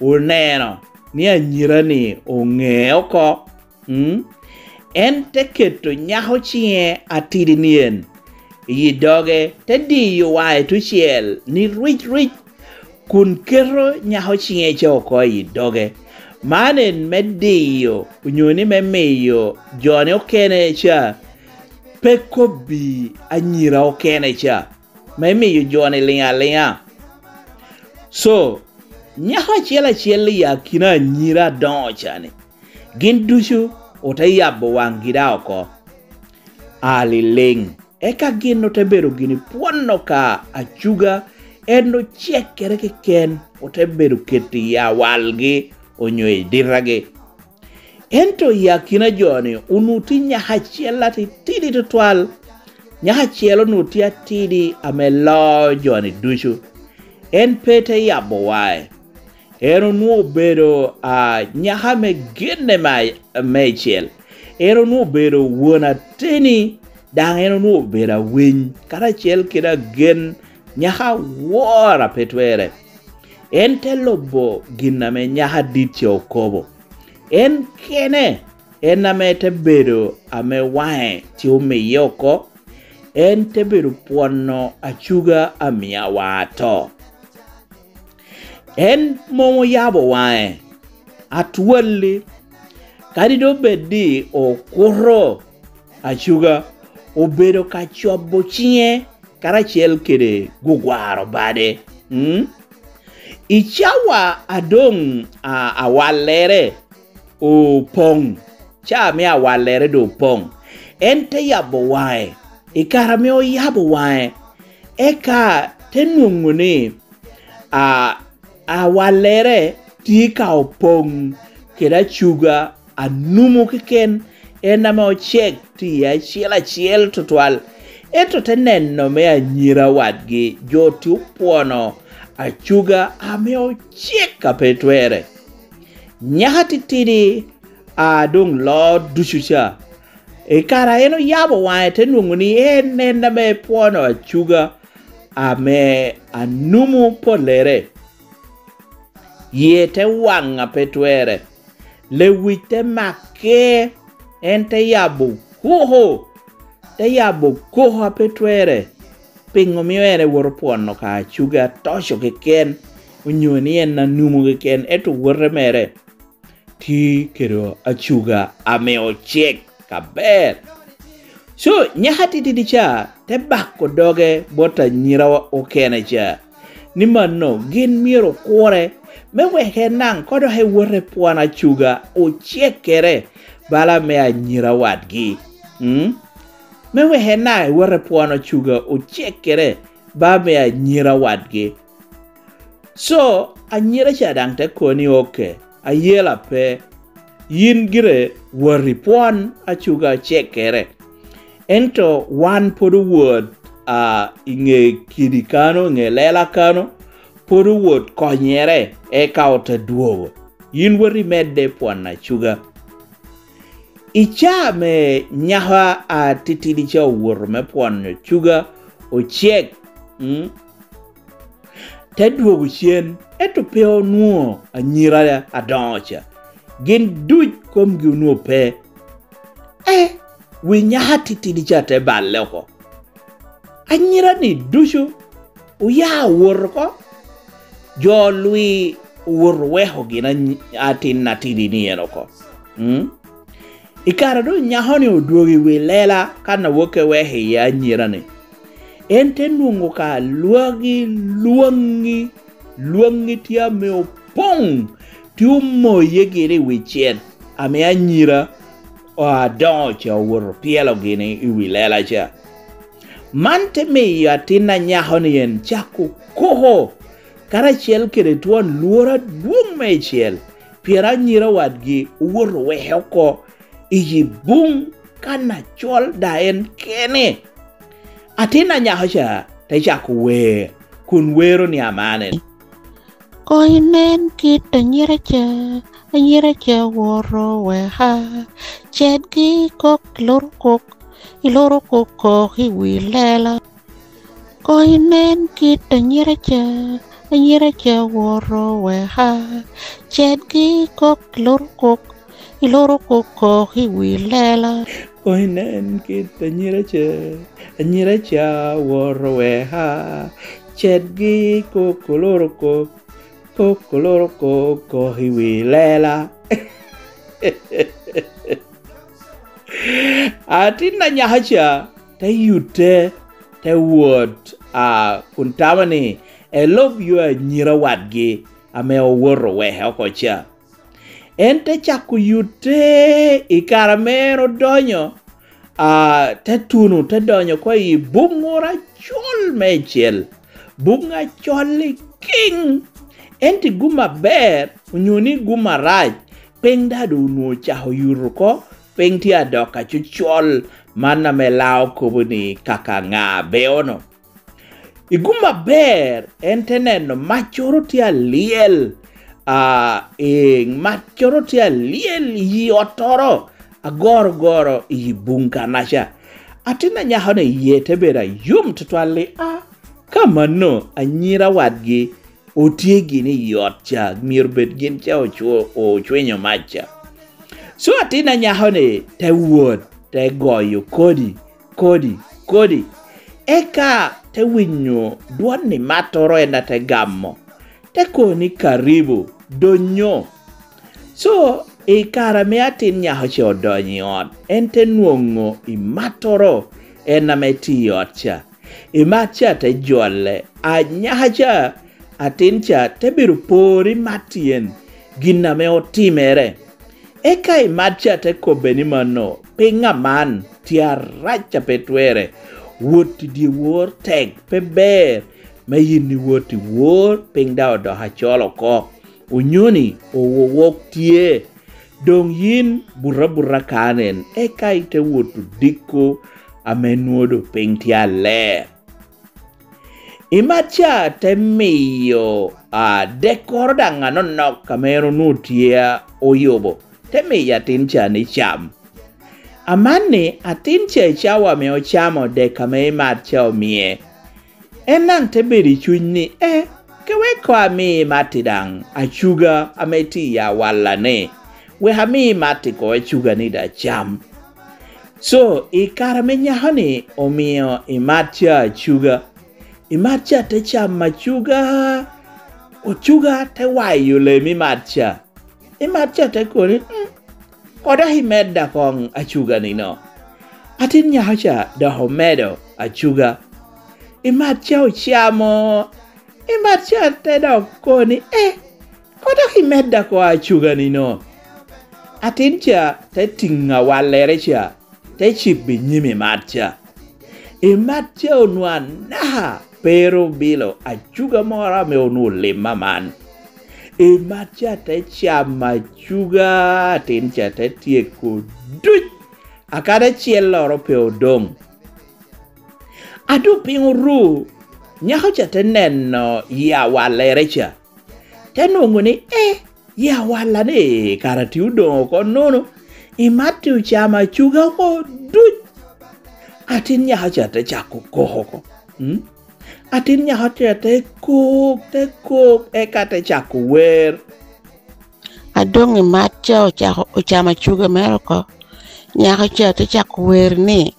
oneno ni anyira-ni oŋee oko, mm, en te keto nyako ciŋe atidi-ni en i doge, te diyo waŋe tucel ni rwic rwic, kun keto nyako ciŋe ca oko i doge. Man en me diyo, onyo ni me miyo jo-ni okene ca pe kobbi anyira okene ca, me miyo jo-ni liŋ aliŋa. So, nyako acel acel i akina anyira adoŋo ca-ni, gin ducu ote yabo waŋgi daŋ oko. Aliliŋ. Eka gin ote bedo gini pwono ka acuga, en ocekere keken, ote bedo keto i awalgi onyo i ditagi. Ento i akina jo-ni onwoŋo tye nyako acel atitidi tutwal. Nyako acel onwoŋo tye atidi ame loo jo-ni ducu. En pe te yabo waŋe. En onwoŋo obedo, a, nyako ame genne me, meicel. En onwoŋo obedo won ateni, daŋ en onwoŋo obedo awiny, karacel kede agen nyako awor a pe twerre. En te lubo gin ame nyako adit ca okobo. En kene, en ame te bedo ame waŋe tye omiye oko, en te bedo pwono acuga a mio awaŋ ato. En mom oyabo waŋe, atwalli, kadi doŋ bed ni okuto acuga, obedo ka cobo ciŋe karacel kede gugwaro bade. Mm? I cawa a doŋ, a, awallere opoŋ, ca ame awallere doŋ opoŋ, en te yabo waŋe. I kare ame oyabo waŋe, eka te nwoŋo ni, a, awallere tye ka opoŋ kede acuga anumu keken, en ame ocek tye acel acel tutwal. Ento te neno me anyira wadgi, jo tye opwono acuga ame ocek a pe twerre. Nyako atitidi a doŋ loo ducu ca, i kare a en oyabo waŋe, te nwoŋo ni en en ame pwono acuga ame anumu pollere. Yie te waŋ a pe twerre. Lewic te make, en te yabo koko, te yabo koko a pe twerre. Piŋo mio en ewoto pwono ka acuga atoco keken, onyo ni en anumu keken, ento wote mere tye kede acuga ame ocek aber? So, nyako atitidi ca te bako doge bot anyira okene ca, ni mano gin myero okure, me wek en daŋ kono dok ewote pwono acuga ocekere bala me anyira wadgi. Mm? Me wek en daŋ ewote pwono acuga ocekere ba me anyira wadgi. So, anyira ca daŋ te kobo ni, "Oke, ayela pe. Yin gire wot ipwon acuga ocekere." Ento wan pwod owot, a, i ŋe kidi kano, i ŋe lela kano, pwod owot konyere, eka ote dwogo. Yin wot imedde pwon acuga. I caa ame nyako atitidi ca owoto me pwonyo cuga ocek, mm, te dwogo cen, ento pe onwoŋo anyira adoŋo ca. Gin duc komgi onwoŋo pe. E, wi nyako atitidi ca te balle oko. Anyira-ni ducu oya owoto oko. Jo lwi owoto oweko gin any-, atin atidi-ni en oko. Mm? I kare doŋ nyako-ni odwogo i wi lela kan a woke oweko iye anyira-ni, en te nwoŋo ka lwagi lwaŋi, lwaŋi tye ame opoŋ, tye omoye gire i wi cet ame anyira adoŋo ca owoto pyelo gini i wi lela ca. Man te miyo atin a nyako-ni en cako koko, karacel kede twon lworo adwoŋ meicel, pien anyira wadgi owoto oweke oko i yi buŋ kan acol daŋ en kene. Atin a nyako ca te cako wer, kun wero ni aman en. Koŋ inen kit anyira ca, anyira ca owoto oweka. Cedgi kok, iloro kok, iloro kok, kok i wi lela. Koŋ inen kit anyira ca, anyira ca owoto oweka. Cedgi kok, iloro kok, iloro kok, kok i wi lela. Koŋ inen kit anyira ca, anyira ca owoto oweka. Cedgi kok, oloro kok, kok, oloro kok, kok i wi lela. Atin a nyako ca te yute, te wot, a, kun tamo ni elub yo anyira wadgi ame owoto oweke oko ca. En te cako yute i kare ame en odonyo, a, te tuno, te donyo oko i buŋŋoro acol meicel, buŋ acol likiŋ. Ento i gum aber onyo ni i gum arac, piny daŋ doŋ onwoŋo ocako yuto oko, piny tye adok acocol, man ame Lango kobo ni kaka ŋa abeo-nu. I gum aber, en te neno maccoro tye alyel, a, e, maccoro tye alyel i ottoro, agorogoro i buŋ kannaca. Atin anyako-ni yie te bedo ayom tutwal ni, a, ka mano, anyira wadgi otye gin i ot ca, myero bed gin ca ocwo-, ocwinyo mac ca. So atin anyako-ni te wot, te goyo kodi, kodi, kodi. Eka te winyo dwon i mattoro en a te gamo, te kobo ni, "Karibu, donyo." So, i kare ame atin nyako ca odonyo i ot, en te nwoŋo i mattoro en ame tye i ot ca. I mac ca te jole, anyaka ca, atin ca te bedo por i mac tyen gin ame otimere. Eka i mac ca te kobbe ni, "Mano, piŋ aman tye arac a pe twerre. Wot i dyewor tek, pe ber me yin iwot i wor, piny daŋ odoko acol oko. Onyoni owowok tye. Doŋ yin buto abuta kan en, eka ite wot odiko ame nwoŋo doŋ piny tye aler." I mac ca te miyo, a, dekkoro daŋ anonok ame en onwoŋo tye oyubo, te miyo atin ca ni cam. Amanni, atin ca i cawa ame ocamo dek ame i mac ca omie, en daŋ te bedo i cuny ni, "E, ke wek koŋ ami i mac-ti daŋ acuga ame tye i awalla-ni, wek ami i mac-ti koŋ acuga-ni daŋ acam." So, i kare ame nyako-ni omio i mac ca acuga, i mac ca te camo acuga, acuga te wayo lem i mac ca. I mac ca te koni, "Mm, koŋ dok imedda koŋ acuga-ni no." Atin nyako ca dok omedo acuga. I mac ca ocamo, i mac ca te dok koni, "Eh, koŋ dok imedda koŋ acuga-ni no." Atin ca te tiŋo awallere ca, te cibo i nyim i mac ca. I mac ca onwoŋo anaka pe ru bilo acuga moro ame onwoŋo lim aman. I mac ca te camo acuga, atin ca te tyeko duc, akadi acelloro pe odoŋ. A doŋ piny oru, nyako ca te neno i awallere ca, te nwoŋo ni, "Eh, i awalla-ni kara tye odoŋ oko nono, i mac tye ocamo acuga oko duc." Atin nyako ca te cako kok oko. Mm? Atin nyako ca te kok, te kok, eka te cako wer. A doŋ i mac ca ocako, ocamo acuga mere oko, nyako ca te cako wer ni,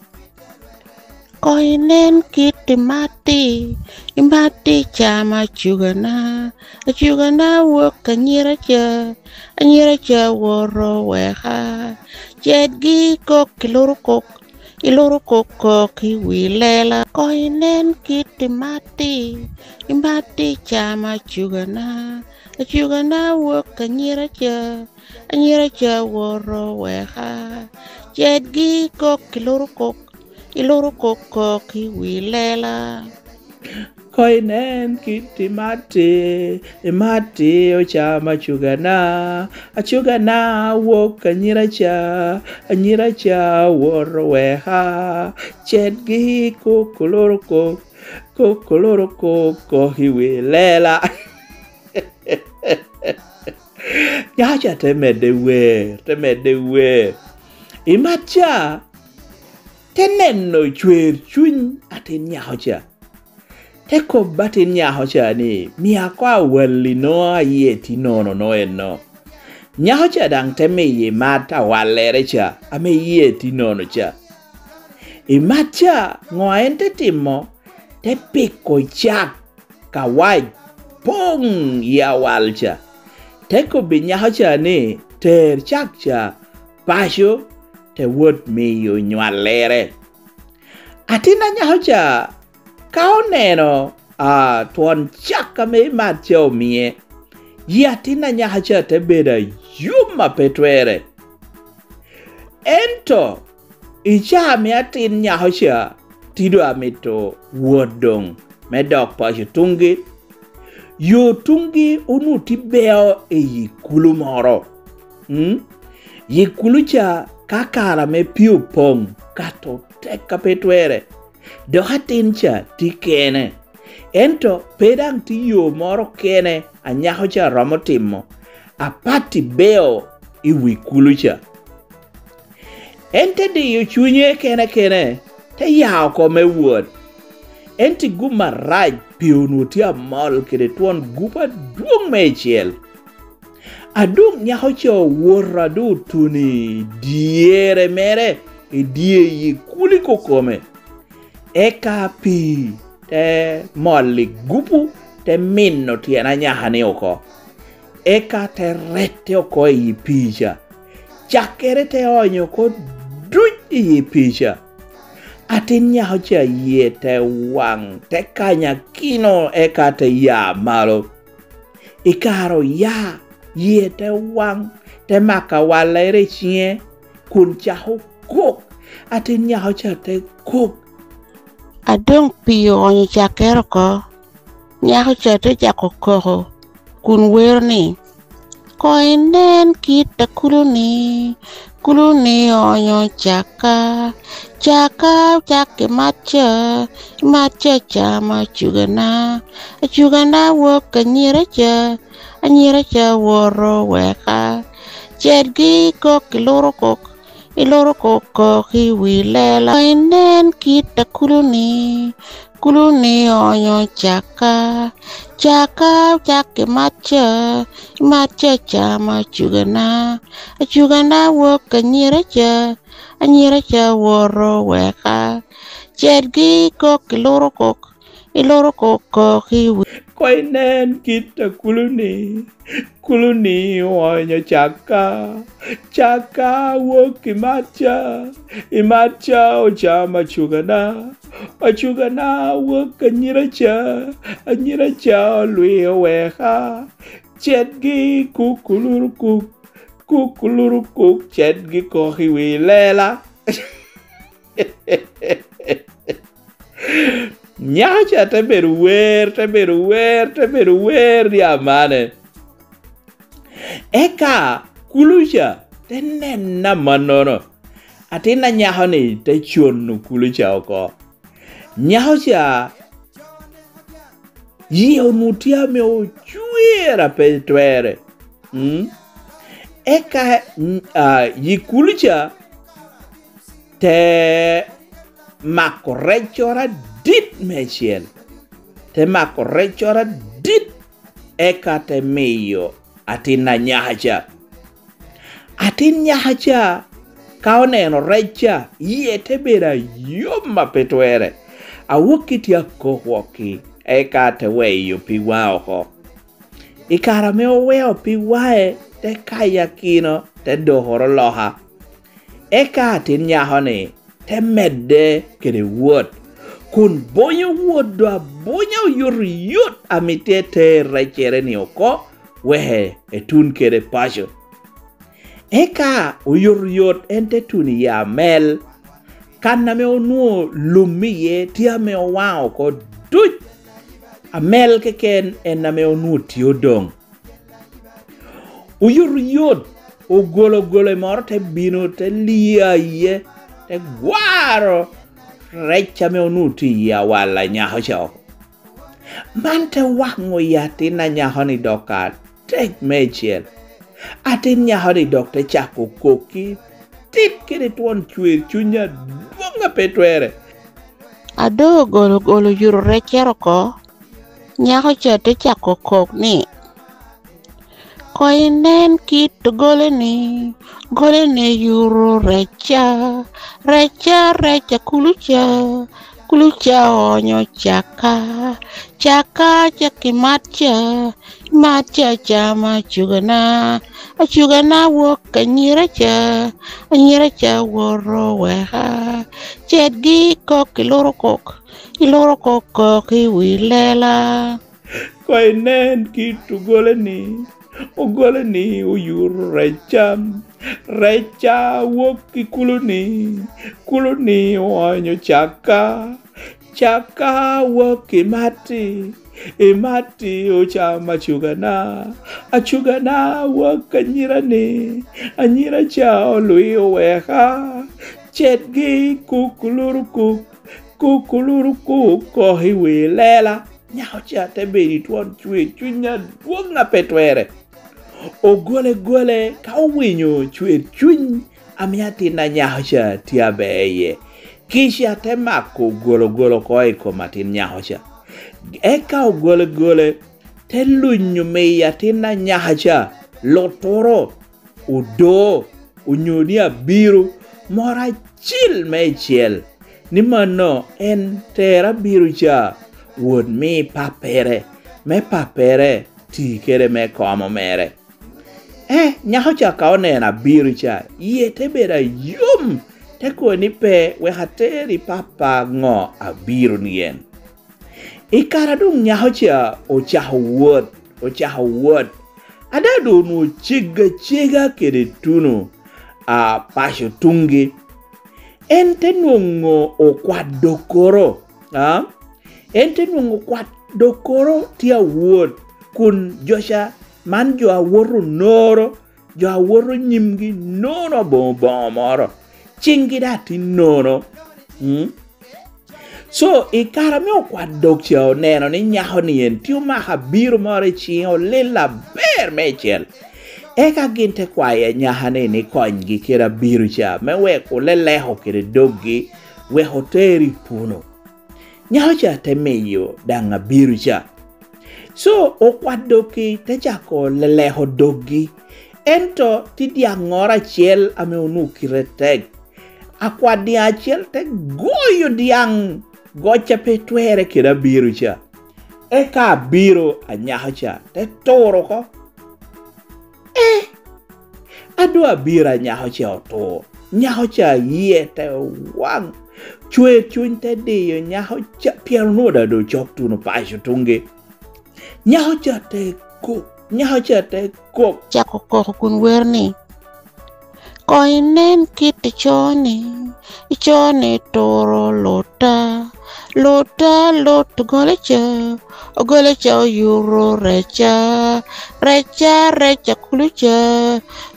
"Koŋ inen kit i mac-ti, i mac-ti camo acugana, acugana wok anyira ca, anyira ca woto weka. Cedgi kok i lurukok, i lurukok kok i wi lela. Koŋ inen kit i mac-ti, i mac-ti camo acugana, acugana wok anyira ca, anyira ca woto weka. Cedgi kok i lurukok, i lurukok kok i wi lela." Koŋ inen kit i mac-ti, i mac-ti ocamo acugana, acugana wok anyira ca, anyira ca woto weka. Cedgi kok i lurukok, kok i lurukok kok i wi lela. Nyako ca te medde wer, te medde wer. I mac ca te neno cwer cuny atin nyako ca. Te kobbi atin nyako ca ni, "Mia koŋ awalli no a yie tye nono no enno." Nyako ca daŋ te miyo i mac awallere ca, ame yie tye nono ca. I mac ca, ŋo a en te timo? Te piko cak kawac poŋ i awal ca. Te kobbi nyako ca ni, "Ter cak ca paco, te wot miyo nywallere." Atin anyako ca, ka oneno, a, twon cak ame i mat ca omie, yi atin anyaka ca te bedo ayom a pe twerre. Ento i caa ame atin nyako ca tye doŋ amito wot doŋ me dok paco tuŋgi, yo tuŋgi onwoŋo tye beo i yi kulu moro. Mm? Yi kulu ca, ka kare ame pii opoŋ, kato tek a pe twerre, dok atin ca tye kene. Ento pe daŋ tye yo moro kene a nyako ca romo timo apat i beo i wi kulu ca. En te diyo cunye kene kene, te ya oko me wot. Ento i gum arac, pii onwoŋo tye amol kede twon gup adwoŋ meicel. A doŋ nyako ca owoto a doŋ otuno i dyere mere, i dye yi kulu i kokome, eka pii te mol i gupu, te mino tyen anyaka-ni oko. Eka te rette oko i yi pii ca. Cakkere te onyo oko duc i yi pii ca. Atin nyako ca yie te waŋ, te kanyakino, eka te ya malo. I kare oya, yie te waŋ, te mako awallere i ciŋe, kun cako kok. Atin nyako ca te kok. A doŋ pii oonyo cakkere oko, nyako ca te cako koko, kun wero ni, "Koŋ inen kit a kulu-ni, kulu-ni oonyo cakka, cakka ocak i mat ca, i mat ca camo acugana, acugana wok anyira ca, anyira ca woto weka, cedgi kok i luro kok, i luro kok kok i wi lela. Koŋ inen kit a kulu-ni, kulu-ni oonyo cakka, cakka ocak i mat ca, i mat ca camo acugana, acugana wok anyira ca, anyira ca woto weka, cedgi kok i luro kok, i luro kok kok i wi." Koŋ inen kit a kulu-ni, kulu-ni oonyo cakka, cakka wok i mat ca, i mat ca ocamo acugana, acugana wok anyira ca, anyira ca olwio weka, cedgi kukulurukuk, kukulurukuk, cedgi kok i wi lela. Nyako ca te bedo wer, te bedo wer, te bedo wer i amane. Eka kulu ca te neno amannono. Atin anyako-ni te cono kulu ca oko. Nyako ca yie onwoŋo tye ame ocwer a pe twerre. Mm? Eka, mm, a, yi kulu ca te mako reccoro adit meicel. Te mako reccoro adit, eka te miyo atin anyaka ca. Atin nyaka ca, ka oneno rec ca, yie te bedo ayom a pe twerre. Awokki tye akok wokki, eka te weyo pig waŋe oko. I kare ame oweo pig waŋe, te kayo akino, te dokoro loka. Eka atin nyako-ni te medde kede wot, kun bonyo wot doŋ abonya oyotoyot a mitte ter reccere-ni oko, wek etun kede paco. Eka oyotoyot en te tuno i amel, kan ame onwoŋo lum iye tye ame owaŋo oko duc. Amel keken en ame onwoŋo tye odoŋ. Oyotoyot ogologole moro te bino, te lio iye, te gwaro rec ame onwoŋo tye i awalla nyako ca oko. Man te waŋo i atin a nyako-ni dok atek meicel. Atin nyako-ni dok te cako kok ki tit kede twon cwer cuny adwoŋ a pe twerre. A doŋ ogologole oyuto reccere oko, nyako ca te cako kok ni, "Koŋ inen kit ogole-ni, ogole-ni yuto recca, recca, recca kulu ca, Kulu ca oonyo caka, caka cak i mat ca, i mat ca cam acugana, acugana wok anyira ca, anyira ca woto weka, cetgi kok i luro kok, i luro kok kok i wi lela. Koŋ inen kit ogole-ni, ogole-ni oyuto rec ca, rec ca wok i kulu-ni, kulu-ni oonyo caka, caka wok i matti, i matti ocamo acugana, acugana wok anyira-ni, anyira ca olwio weka, cetgi kuk luru kuk, kuk luru kuk kok i wi lela. Nyako ca te bedo i twon cwer cuny adwoŋ a pe twerre. Ogolegole ka owinyo cwer cuny ame atin a nyako ca tye aber iye, kica te mako ogologolo oko i kom atin nyako ca. Eka ogolegole te lunyo miyo atin a nyako ca lutoro, odo, onyo ni abiro moro acil meicel, ni mano en tero abiro ca wot mi pappere, me pappere ti kede me komo mere. Eh, nyako ca ka oneno abiro ca, yie te bedo ayom, te kobo ni pe, wek ateri pappa ŋo abiro ni en. I kare a doŋ nyako ca ocako wot, ocako wot, ada doŋ onwoŋo ceggo acega kede tuno a paco tuŋgi. En te nwoŋo okwat dokkoro, a? En te nwoŋo okwat dokkoro tye awot, kun jo ca man jo a woto noro, jo a woto nyimgi nono aboŋo boŋo moro, ciŋgi daŋ tye nono. Mm? So, i kare ame okwat dog ca oneno ni nyako-ni en tye omako abiro moro i ciŋe, olil aber meicel. Eka gin te kwayo anyaka-ni ni konygi kede abiro ca, me wek oleleko kede doggi, wek oter i puno. Nyako ca te miyo daŋ abiro ca. So, okwat doggi te cako leleko doggi. Ento tye dyaŋŋoro acel ame onwoŋo kite tek. Akwat dyaŋ acel te goyo dyaŋ goc a pe twerre kede abiro ca. Eka abiro a nyako ca te turo oko. Eh, a doŋ abiro a nyako ca otur, nyako ca yie te waŋ, cwer cuny te diyo nyako ca, pien onwoŋo daŋ doŋ cok tuno paco tuŋgi. Nyako ca te kok, nyako ca te kok. Cako koko kun wer ni, "Koŋ inen kit ico-ni, ico-ni turo lutta, lutta lut ogole ca, ogole ca oyuro reca, reca rec a kulu ca,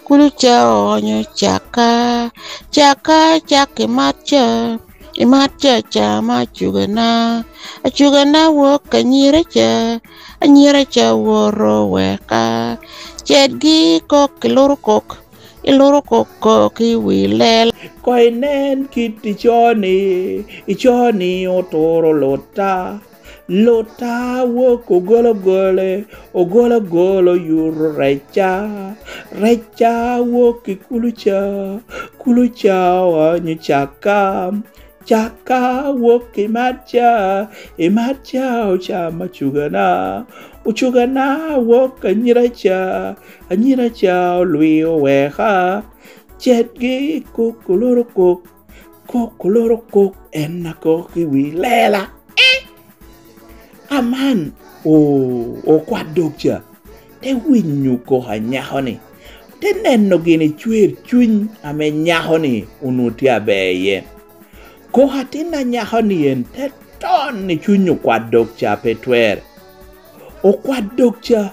kulu ca oonyo caka, caka cak i mat ca, i mat ca cam acugana, acugana wok anyira ca, anyira ca woto weka, cetgi kok i luro kok, i luro kok kok i wi lela." Koŋ inen kit ico-ni, ico-ni oturo lutta, lutta wok ogologole, ogologolo oyuto reca, reca wok i kulu ca, kulu ca oonyo caka, caka wok i mat ca, i mat ca ocamo acugana, ocugana wok anyira ca, anyira ca olwio weka, cetgi kok oloro kok, kok oloro kok en akok i wi lela. Eh! Aman, o-, okwat dog ca, te winyo kok a nyako-ni, te neno gin i cwer cuny ame nyako-ni onwoŋo tye aber iye. Kok atin a nyako-ni en te ton i cuny okwat dog ca pe twer. Okwat dog ca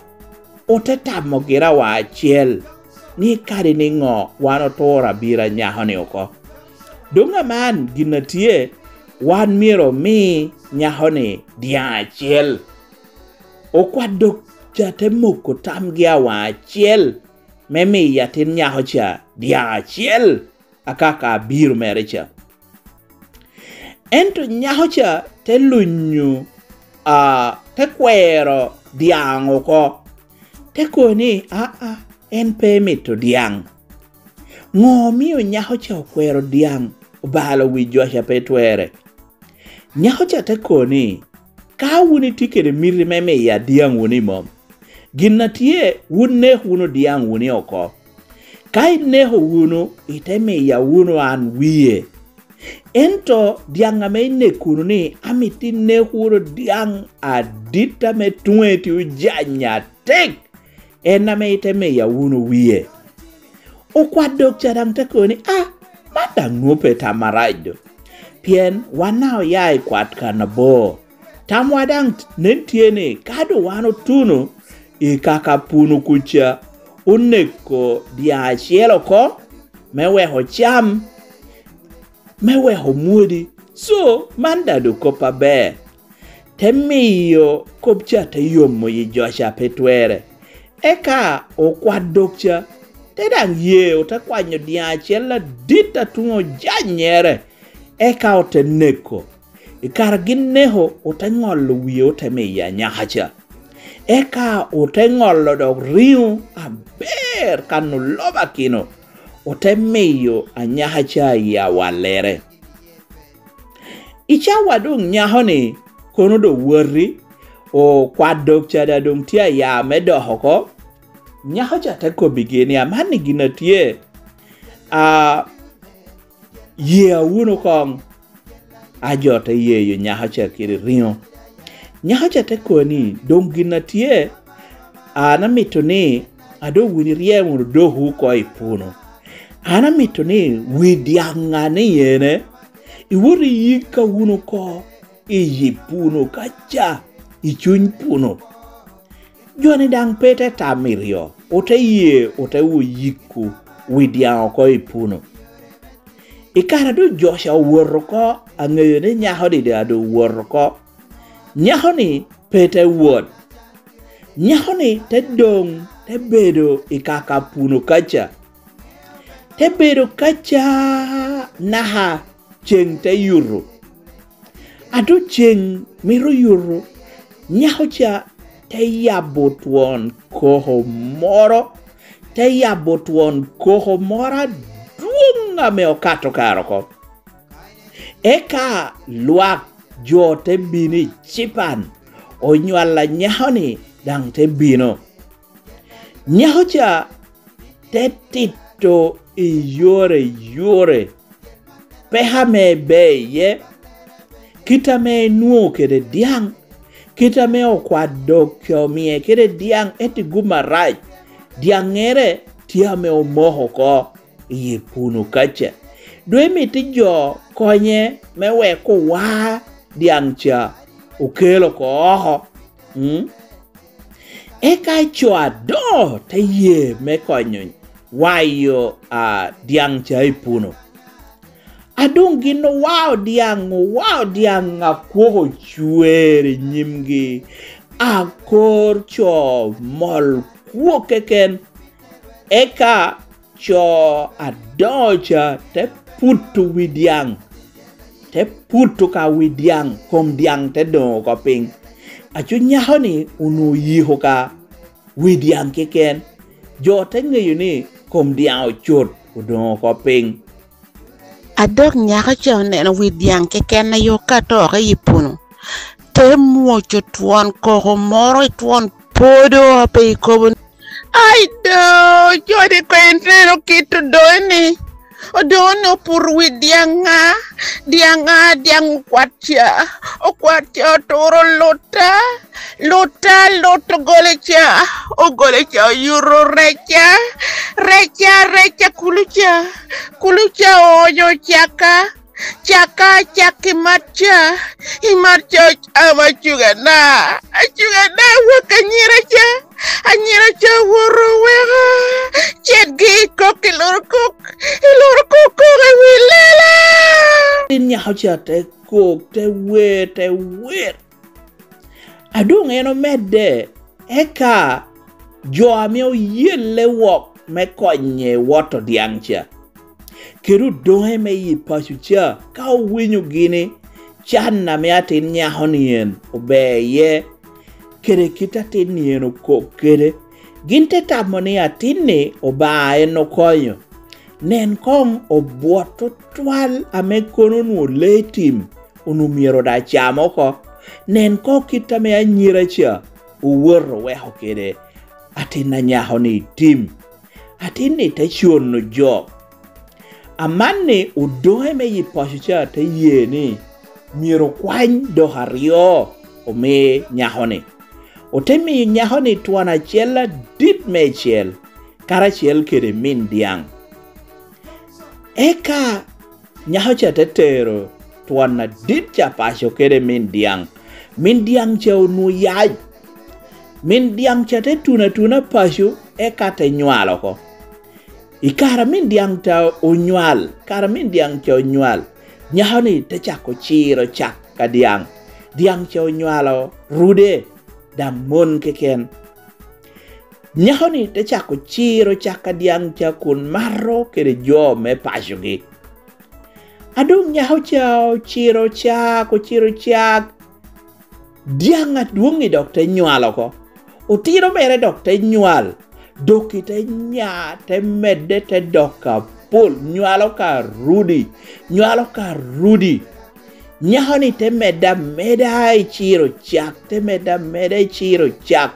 ote tamo gire awa acel ni kadi niŋo wan oturo abiro a nyako-ni oko. Doŋ aman gin a tye, wan myero omi nyako-ni dyaŋ acel. Okwat dog ca te moko tamgi awa acel me miyo atin nyako ca dyaŋ acel, akaka abiro mere ca. Ento nyako ca te lunyo, a, te kwero dyaŋ oko, te kobo ni, "Aa, en pe emito dyaŋ." Ŋo omio nyako ca okwero dyaŋ obalo wi jo ca pe twerre? Nyako ca te kobo ni, "Ka wun itye kede miti me miya dyaŋ wunu i mom, gin a tye, wun nek wunu dyaŋ wunu oko. Ka ineko wunu, ite miya wunu an wie. Ento dyaŋ ame ineko wunu-ni, amito inek wunu dyaŋ adit ame tuŋe tye ojany atek, en ame ite miya wunu wie." Okwat dog ca daŋ te kobo ni, "A, man daŋ nwoŋo pe tam arac do, pien wan daŋ oya i kwat kan abor. Tamwa daŋ nen tye ni ka doŋ wan otuno i kaka puno kuca, oneko dyaŋ acel oko me weko ocam, me weko omwodi. Co, man daŋ doŋ kop aber." Te miyo kop ca te yomo yi jo ca pe twerre. Eka okwat dog ca te daŋ ye, ote kwanyo dyaŋ acel adit a tuŋ ojanyere, eka ote neko. I kare gin neko, ote ŋolo wie, ote miyo anyaka ca. Eka ote ŋolo dok riŋo aber kan olobakino, ote miyo anyaka ca i awallere. I cawa doŋ nyako-ni kono doŋ woti, okwat dog ca daŋ doŋ tye aya me dok oko, nyako ca te kobbigi ni, "Amanni gin a tye, a, ye wunu koŋ." A jo te yeyo nyako ca kede riŋo. Nyako ca te kobo ni, "Doŋ gin a tye, an amito ni a doŋ wun iryem wunu dokwu oko i puno. An amito ni wi dyaŋ a ni ene, iwot iyikka wunu oko i yi puno kaca, i cuny puno." Jo-ni daŋ pe te tam i ryo, ote ye, ote wo yiko wi dyaŋ oko i puno. I kare a doŋ jo ca owoto oko, aŋeyo ni nyako-ni daŋ doŋ owoto oko, nyako-ni pe te wot. Nyako-ni te doŋ, te bedo i kaka puno kaca. Te bedo kaca naka ceŋ te yuto. A doŋ ceŋ mito yuto, nyako ca te yabo twon koko moro, te yabo twon koko moro adwoŋ ame okato kare oko. Eka lwak jo te bino i cipan, onywalo nyako-ni daŋ te bino. Nyako ca te tito i yore yore peko ame ebe iye, kit ame enwoŋo kede dyaŋ, kit ame okwat dog ca omie kede dyaŋ, ento i gum arac, dyaŋŋere tye ame omoko oko i puno kaca. Doŋ emito jo konye me wek owa dyaŋ ca okel oko oko. Mm? Eka co adoŋo te ye me konyo wayo, a, dyaŋ ca i puno. A doŋ gin owao dyaŋ, owao dyaŋ, akwok ocwer i nyimgi, akor co mol kwok keken. Eka co adoŋo ca te puto wi dyaŋ, te puto ka wi dyaŋ, kom dyaŋ te doŋ oko piny. Aco nyako-ni onwoŋo oyiko ka wi dyaŋ keken. Jo te ŋeyo ni kom dyaŋ ocut, odoŋ oko piny. A dok nyako ca oneno wi dyaŋ keken a yo ka to oko i puno, te mwoco twon koko moro i twon podo pe ikobo ni, "Ai do, joni ko ineno kit odoŋe-ni? Odoŋe-ni oputo wi dyaŋ ŋa? Dyaŋ ŋa? Dyaŋ okwat ca, okwat ca oturo lutta, lutta, lut ogole ca, ogole ca oyuto reca, reca, reca kulu ca, kulu ca oonyo caka, caka, cak i mat ca, i mat ca ocamo acugana, acugana wek anyira ca, anyira ca owoto oweka, cen gi i kok i loro kok, i loro kok kok i wi lela." Tin nyako ca te kok, te wer, te wer. A doŋ en omedde, eka jo ame oyelle wok me konye woto dyaŋ ca, kede odoŋe me i paco ca, ka owinyo gini can ame atin nyako-ni en ober iye, kede kit atin-ni en okok kede, gin te tamo ni atin-ni Obaŋa en okonyo. Nen koŋ obwot tutwal ame kono onwoŋo lee tim onwoŋo myero daŋ cam oko. Nen koŋ kit ame anyira ca owoto oweko kede atin anyako-ni i tim. Atin-ni te cuno jo. Amanni odoŋe me yi paco ca te ye ni myero okwany dok aryo omi nyako-ni. Ote miyo nyako-ni twon acel adit meicel, karacel kede min dyaŋ. Eka nyako ca te tero twon adit ca paco kede min dyaŋ. Min dyaŋ ca onwoŋo yac. Min dyaŋ ca te tuno atuna paco, eka te nywal oko. I kare a min dyaŋ ta onywal, kare a min dyaŋ ca onywal, nyako-ni te cako ciro cak ka dyaŋ. Dyaŋ ca onywalo rude, daŋ mon keken. Nyako-ni te cako ciro cak ka dyaŋ ca kun mato kede jo me pacogi. A doŋ nyako ca ociro cak, ociro cak, dyaŋ adwoŋ-ŋi dok te nywal oko. Otino mere dok te nywal, dok i te nya, te medde, te dok apol, nywalo ka rudi, nywalo ka rudi. Nyako-ni te medde ameda i ciro cak, te medde ameda i ciro cak.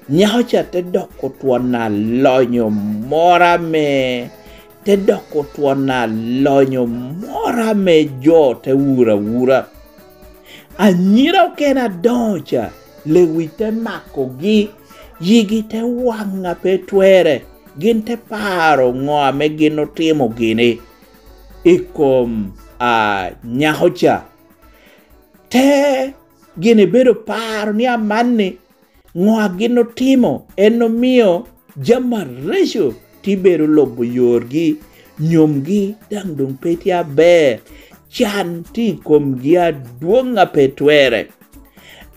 Nyako ca te doko twon alonyo moro ame, te doko twon alonyo moro ame jo te wuro awura. Anyira okene adoŋo ca, lewic te makogi, yigi te waŋ a pe twerre, gin te paro ŋo ame gin otimo gini i kom, a, nyako ca. Te gin ebedo paro ni amanni ŋo a gin otimo, en omio jami areco tye bedo lubo yorgi, nyomgi daŋ doŋ pe tye aber, can tye i komgi adwoŋ a pe twerre.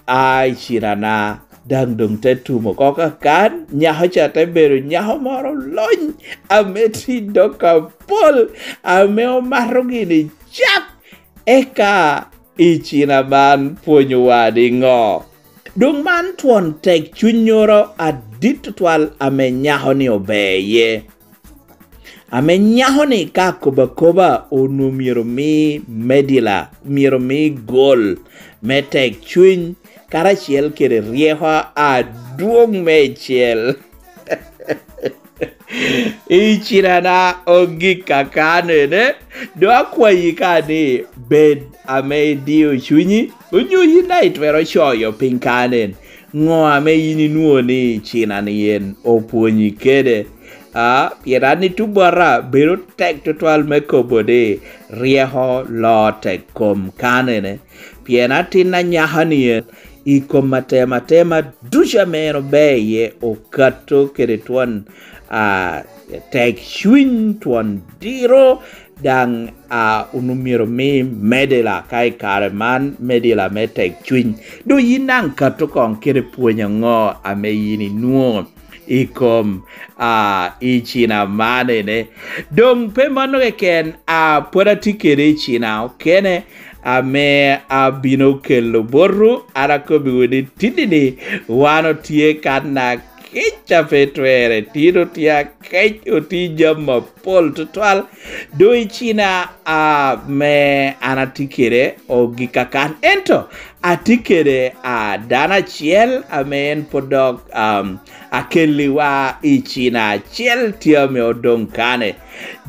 Ai, cinana, daŋ doŋ te tumo oko kakan, nyako ca te bedo nyako moro lony ame tye i dog apol, ame omato gini cak. Eka i cina man pwonyowa niŋo? Doŋ man twon tek cunnyoro adit tutwal ame nyako-ni ober iye. Ame nyako-ni ka akobo akoba onwoŋo myero mi medila, myero mi gol me tek cuny, karacel kede ryeko adwoŋ meicel. I cinana ogik akanene, doŋ akwayi ka ni bed ame idio cunyi, onyo yin daŋ itwero coyo piny kanen. Ŋo ame yin inwoŋo ni cinani en opwonyi kede? A, pien an i tubota bedo tek tutwal me kobo ni ryeko loo tek kom kanene. Pien atin anyaka-ni en, i kom atema atema ducu ame en ober iye, okato kede twon, a, tek cuny, twon diro, daŋ, a, onwoŋo myero omi medila ka i kare man, medila me tek cuny. Doŋ yin daŋ kato koŋ kede pwony aŋo ame yin inwoŋo i kom, a, i cina man ene? Doŋ pe mano keken, a, pwod atye kede i cina okene, ame abino kelo botwu. An akobbiwu ni tinni-ni wan otye kan akec a pe twerre, tin otye akec, otye jami apol tutwal. Doŋ i cina, a, ame an atye kede ogik akan, ento atye kede, a, dano acel ame en pwod dok, am, akelliwa i cina acel tye ame odoŋ kane.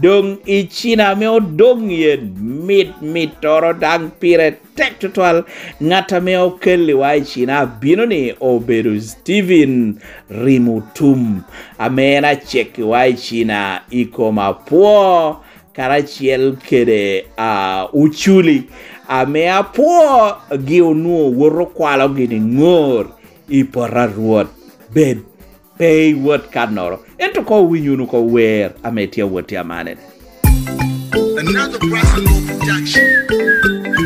Doŋ i cina ame odoŋ yen mit mittoro daŋ pire tek tutwal. Ŋat ame okelliwa i cina abino-ni obedo Steven Rimutum, ame en acekkiwa i cina i kom apwo karacel kede, a, oculi, ame apwogi onwoŋo woto kwalo gini ŋor i poto a Rwot. Bed pe iwot kannoro, ento koŋ owiny wunu oko wer ame tye awot i amanene. Another Brass and Roll production.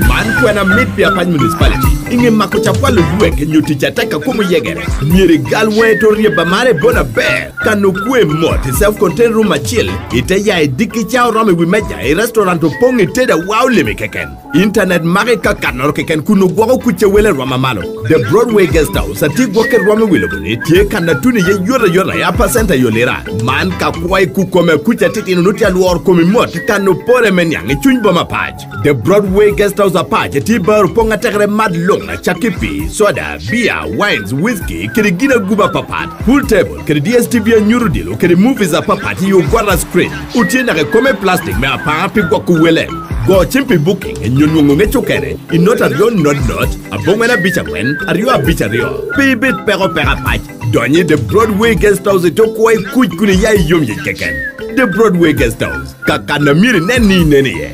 Man kwena mit pi Apac Municipality. I ŋe mako cakwalo ywek nyo tic atek a kom oyegere, myero igal waŋe to ryeba mare bon aber. Kan okwe mot i self-contained room acil, ite ya i dikki ca oromo i wi meja i restaurant opoŋ i teda wa olimi keken. Internet maki ka kannoro keken kun ogwoko kuc a wele rwom amalo. The Broadway Guest House atye gwokke rwom i wi lobo-ni tye kan a tuno iye yot ayot a ya pacent ayo lira. Man ka kwo i kukome kuc atitino nut alwor komi mot kan opore me niaŋ i cuny boma pac. The Broadway Guest House apac tye bar opoŋ atekere mad luŋ acakki pii, soda, beer, wines, whisky, kede gin aguba apapat. Pool table kede D S T V anyuto odilo kede movies apapat i ogwata screen. Otye naka i kome plastic me apaŋa pi gwoko wele. Go cim pi booking nyo nwoŋo ŋec okene i not aryo not not, aboŋwen abic aŋwen, aryo abic aryo. Pe ibed peko peko apac. Donyo i The Broadway Guest House i tok kwo i kuc kun iya i yom yic keken. The Broadway Guest House, ka kan a myero inen ni inen iye.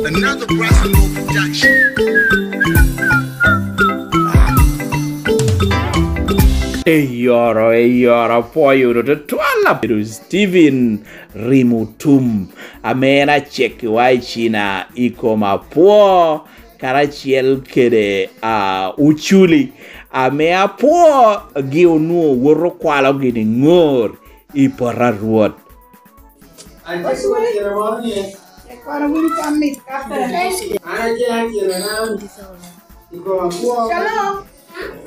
Another Russell Moore production. Eyoro, eyoro, apwoyo wunu tutwal, abedo Steven Rimo Tum, ame en acekkiwa i Cina i kom apwo, karacel kede, a, Oculi, ame apwogi onwoŋo woto kwalogi ni ŋor i poto a Rwot. An acel acel anam i kom akwo. Shalom.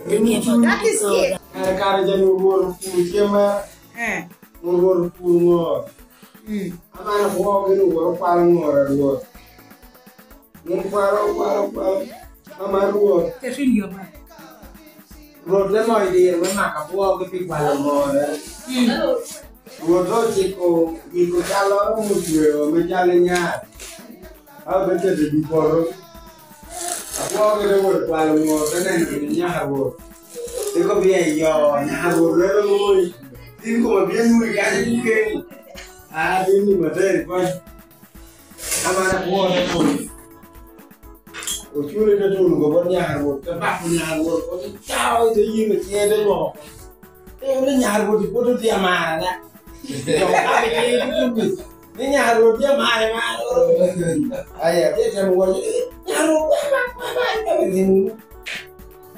That is it. Kare kare jami orwot opur cem ma, eh, orwot opur ŋor. Mm. Aman akwo gin orwot okwalo ŋor a Rwot. Gin kwalo, kwalo, kwalo. Aman Rwot. Rwot te moyo diro me mako akwogi pi kwalo ŋor. Mm. Rwot ociko yiko calloro mutweo ame cal i nyar, a ote keto i wi poto. Akwogi te wot kwalo ŋor, te neno gin nyaka Rwot. Te kobbi, "Ayo, nyaka Rwot lelo moi. Tin koma bino nwoŋi kany keken. A, tin ni matek kony." Aman akwo te tuno. Oculi te tuno oko bot nyaka Rwot, te bako nyaka Rwot, ote cao, te yino ciŋe, te lwoko. Te ni nyaka Rwot, ipwod otye amara da. Dok ka pe ciŋe tutubi, ni nyaka Rwot tye amara, amara. Aya, te temo waco, eh, nyaka Rwot, wek amar, wek amar, wek amar, wek amar.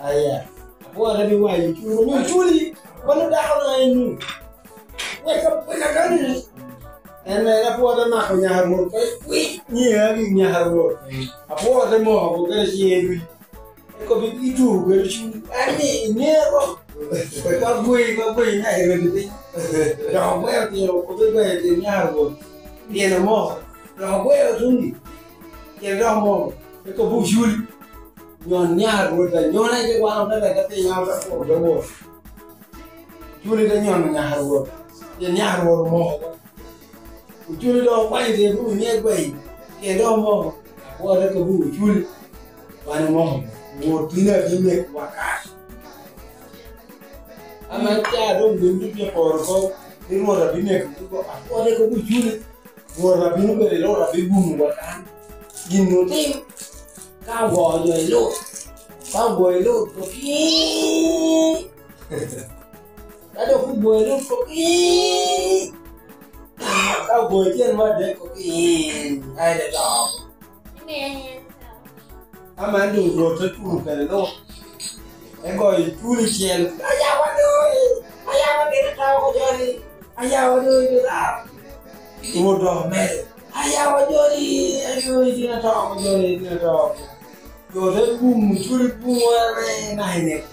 Aya, apwora ni wa Oculi, ni Oculi, mano dako na en nu. Wek, wek agani. En, en apwora mako nyaka Rwot, pe wi, ni agi nyaka Rwot. Apwora te moko kede ciŋe duc. Eko bi, ituro kede cuny. Ani, iŋeo. Wek wagwei, wagwei nyaka i redo piny. Dok ogweo tino, okobe gweo tino nyaka Rwot. Pien omoko. Dok ogweo tuŋi. Pien dok omoko. Eko bi Oculi. Nyon nyaka Rwot, anyona ite wan ote lete piny, wan ote kuro, ote wot. Oculi te nyono nyaka Rwot, pien nyaka Rwot omoko. Oculi doŋ okwanyo tyen tuŋ i nyiŋe gweyi, pien doŋ omoko. Apwora te kobbi Oculi, wan omoko. Rwot bino abino nekowa ka. Aman ca doŋ gin ducu oporo oko, ni Rwot abino nekogi oko. Apwora te kobbi Oculi. Rwot abino bedo i Lurra, abino gumo wa kan. Gin otim, ka ogoyo jo i Lurra, ka ogoyo i Lurra, to pii. Ka dok ogoyo i Lurra, to pii. Ka ogoyo tyen me adek, to pii. Ka en to. Amen. Aman doŋ Rwot te tuno kede Lut, te goyo Oculi cel, "Ayawa doi! Ayawa bino to oko joni! Ayawa doi bino laro!" Rwot dok omedo, "Ayawa joni! Ayoi, bino to oko joni, bino to oko!" Jo te bum Oculi bum ore naka i neko.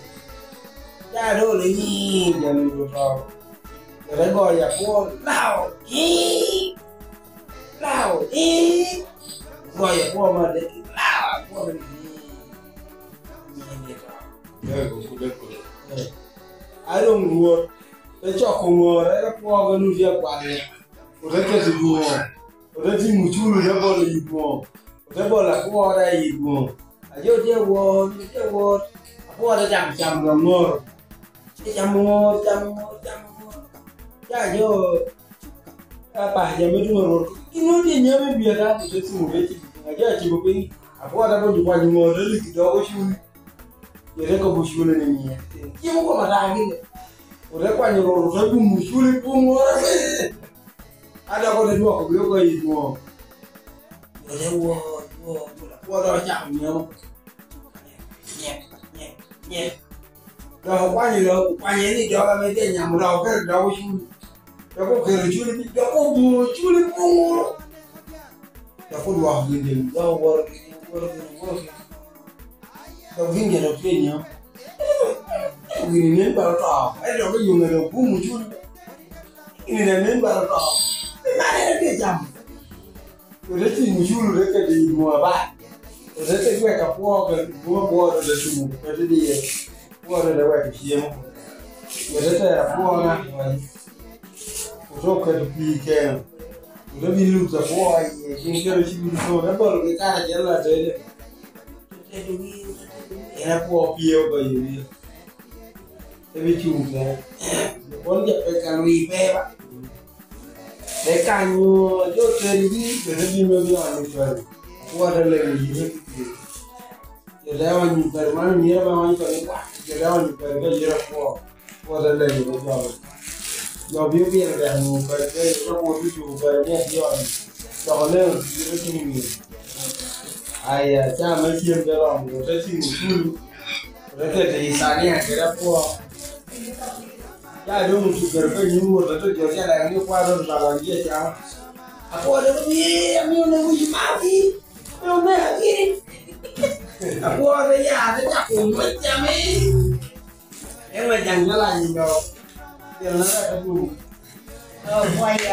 Ca doŋ oliny, joni oto. Jo te goyo apwor, "Lao! Ii! Lao! Ii!" Goyo apwor me adek, "Lao!" Apwor ni, "Ii! Ii, ni to." Eh, a doŋ Rwot te coko ŋor, en apwor me nut tye akwal, ote keto i dwoŋo, ote timo Oculi, ote bolo i dwoŋo, ote bolo apwor daŋ i dwoŋo. A jo tye awot, jo tye awot, apwor te cako camo dok ŋor. Te camo ŋor, camo ŋor, camo ŋor. Ca jo Apaco ame tuŋ arwot, gin nwoŋo tye nyam i wi ata, ote tuŋ ote cibo piny. Aco acibo piny, apwod abonyo kwanyo ŋo, ote liki dog Oculi. Ote kobo Oculi ni, "Miya." Cimo koma ata gini. Ote kwanyo rwot, ote gumo Oculi, bum ŋor ame. A dok ote dwoko gi oko i dwoŋ. Ote wot, wot, wot, apwod ocako nyamo. Nyam, nye. Dok okwanyo lo, okwanyo en i dog ame tye nyamo, dok oketo dog ocul. Dok oketo ocul, dok obuŋo ocul i buŋo. Dok odwoko gin, dok owoto gin, owoto gin, owoto gin. Dok gin gin openyo, "Gini nen bala oto, ento dok oyuŋe dok obuŋo ocul. Gini nen bala oto. Pi man en tye camo." Ote timo culu, ote keto i nwoŋo abat. Ote te gweko apwoo, kede nwoŋo apwoo, ote tumo, ote diye. Apwoo ote weko cem. Ote tero apwoo ŋat i wagi. Ote oketo pii i keno. Ote bino luto apwoo i yie, gin kede culu, ote bologi karacel atede. Ote tedogi, ote tedogi. En apwoo pye obayo wie. Te bi cuŋ kene. Kwon ja pe ka lwi pe ba. Te kanyo jo tedogi, jo te bino gi wan i kare. Apwoo te lego yite ki pii. Jo te onyo kare man, myero ba onyo kare ni kwak. Jo te onyo kare ka yite apwoo. Apwoo te lego ni jo. Jo bino bino dek nwoŋo kare ka yite apwoo te cuŋ kare ni adyoni. Dok oneno yite cuŋ i wiye. Aya, ca me cem te romo, jo te timo culu. Ote keto i cania kede apwoo. Ca doŋ otukkere pe nyuŋ Rwot, ento jo ca daŋ ni kwa Rwot Obaŋa wie cam. Apwoo doŋ omio, amio ne wic magi, pe omera giri. Apwoo te ya, te cako ŋwec ame. En ŋwec daŋ nyalac i dog. Pien na tek adwogo. Eya.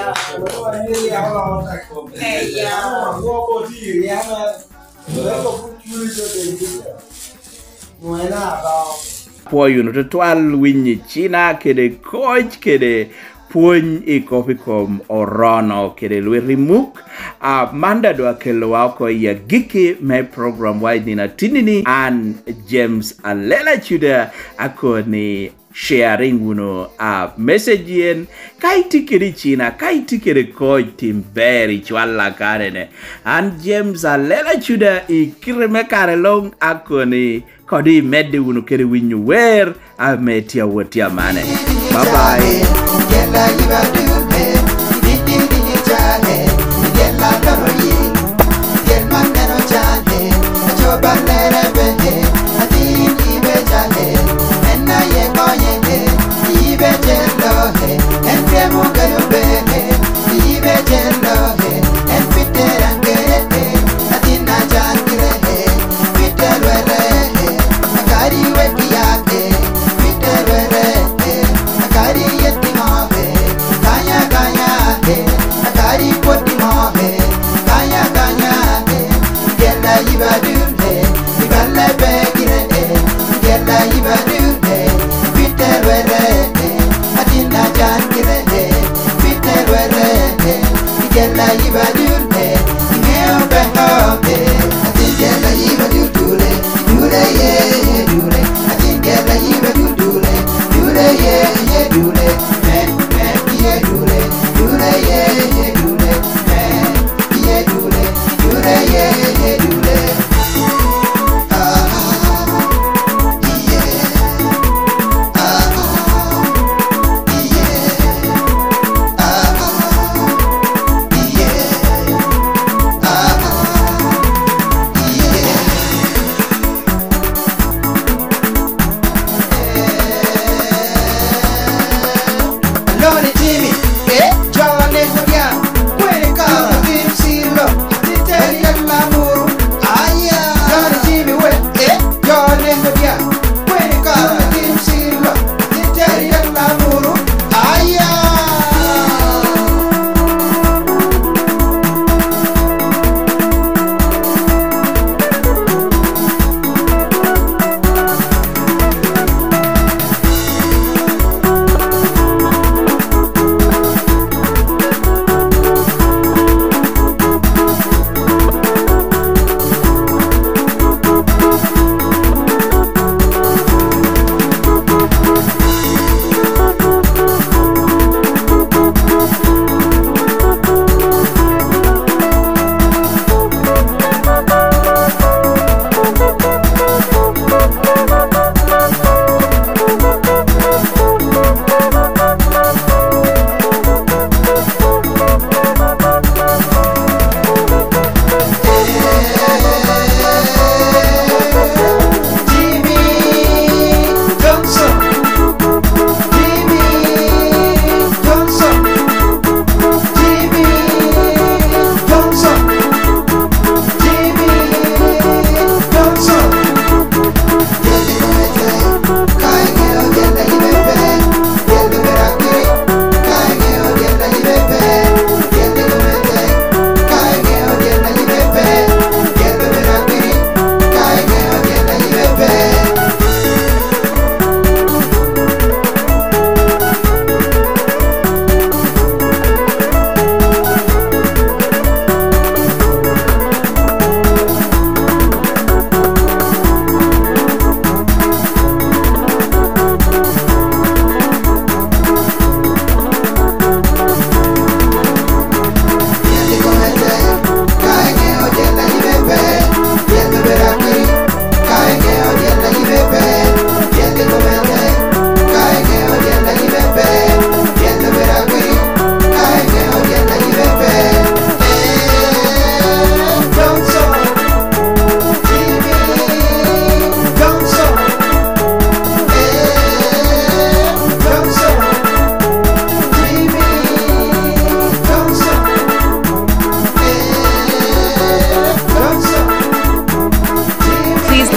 Apwoyo wunu tutwal winyo cina kede koc kede pwony i kop i kom Orono kede lwet i muk. A, man daŋ doŋ akelowa oko i agikki me program wa i nino atinni-ni. An James Alela Cuda akoni sharing wunu a message yen. Ka itye kede i cina, ka itye kede koc, tim ber icwal akanene. An James Alela Cuda i kite me kare luŋ akoni kodi imedde wunu kede winyo wer ame tye awot tye amane. Bye bye.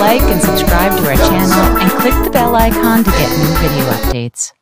like and subscribe to our channel and click the bell icon to get new video updates.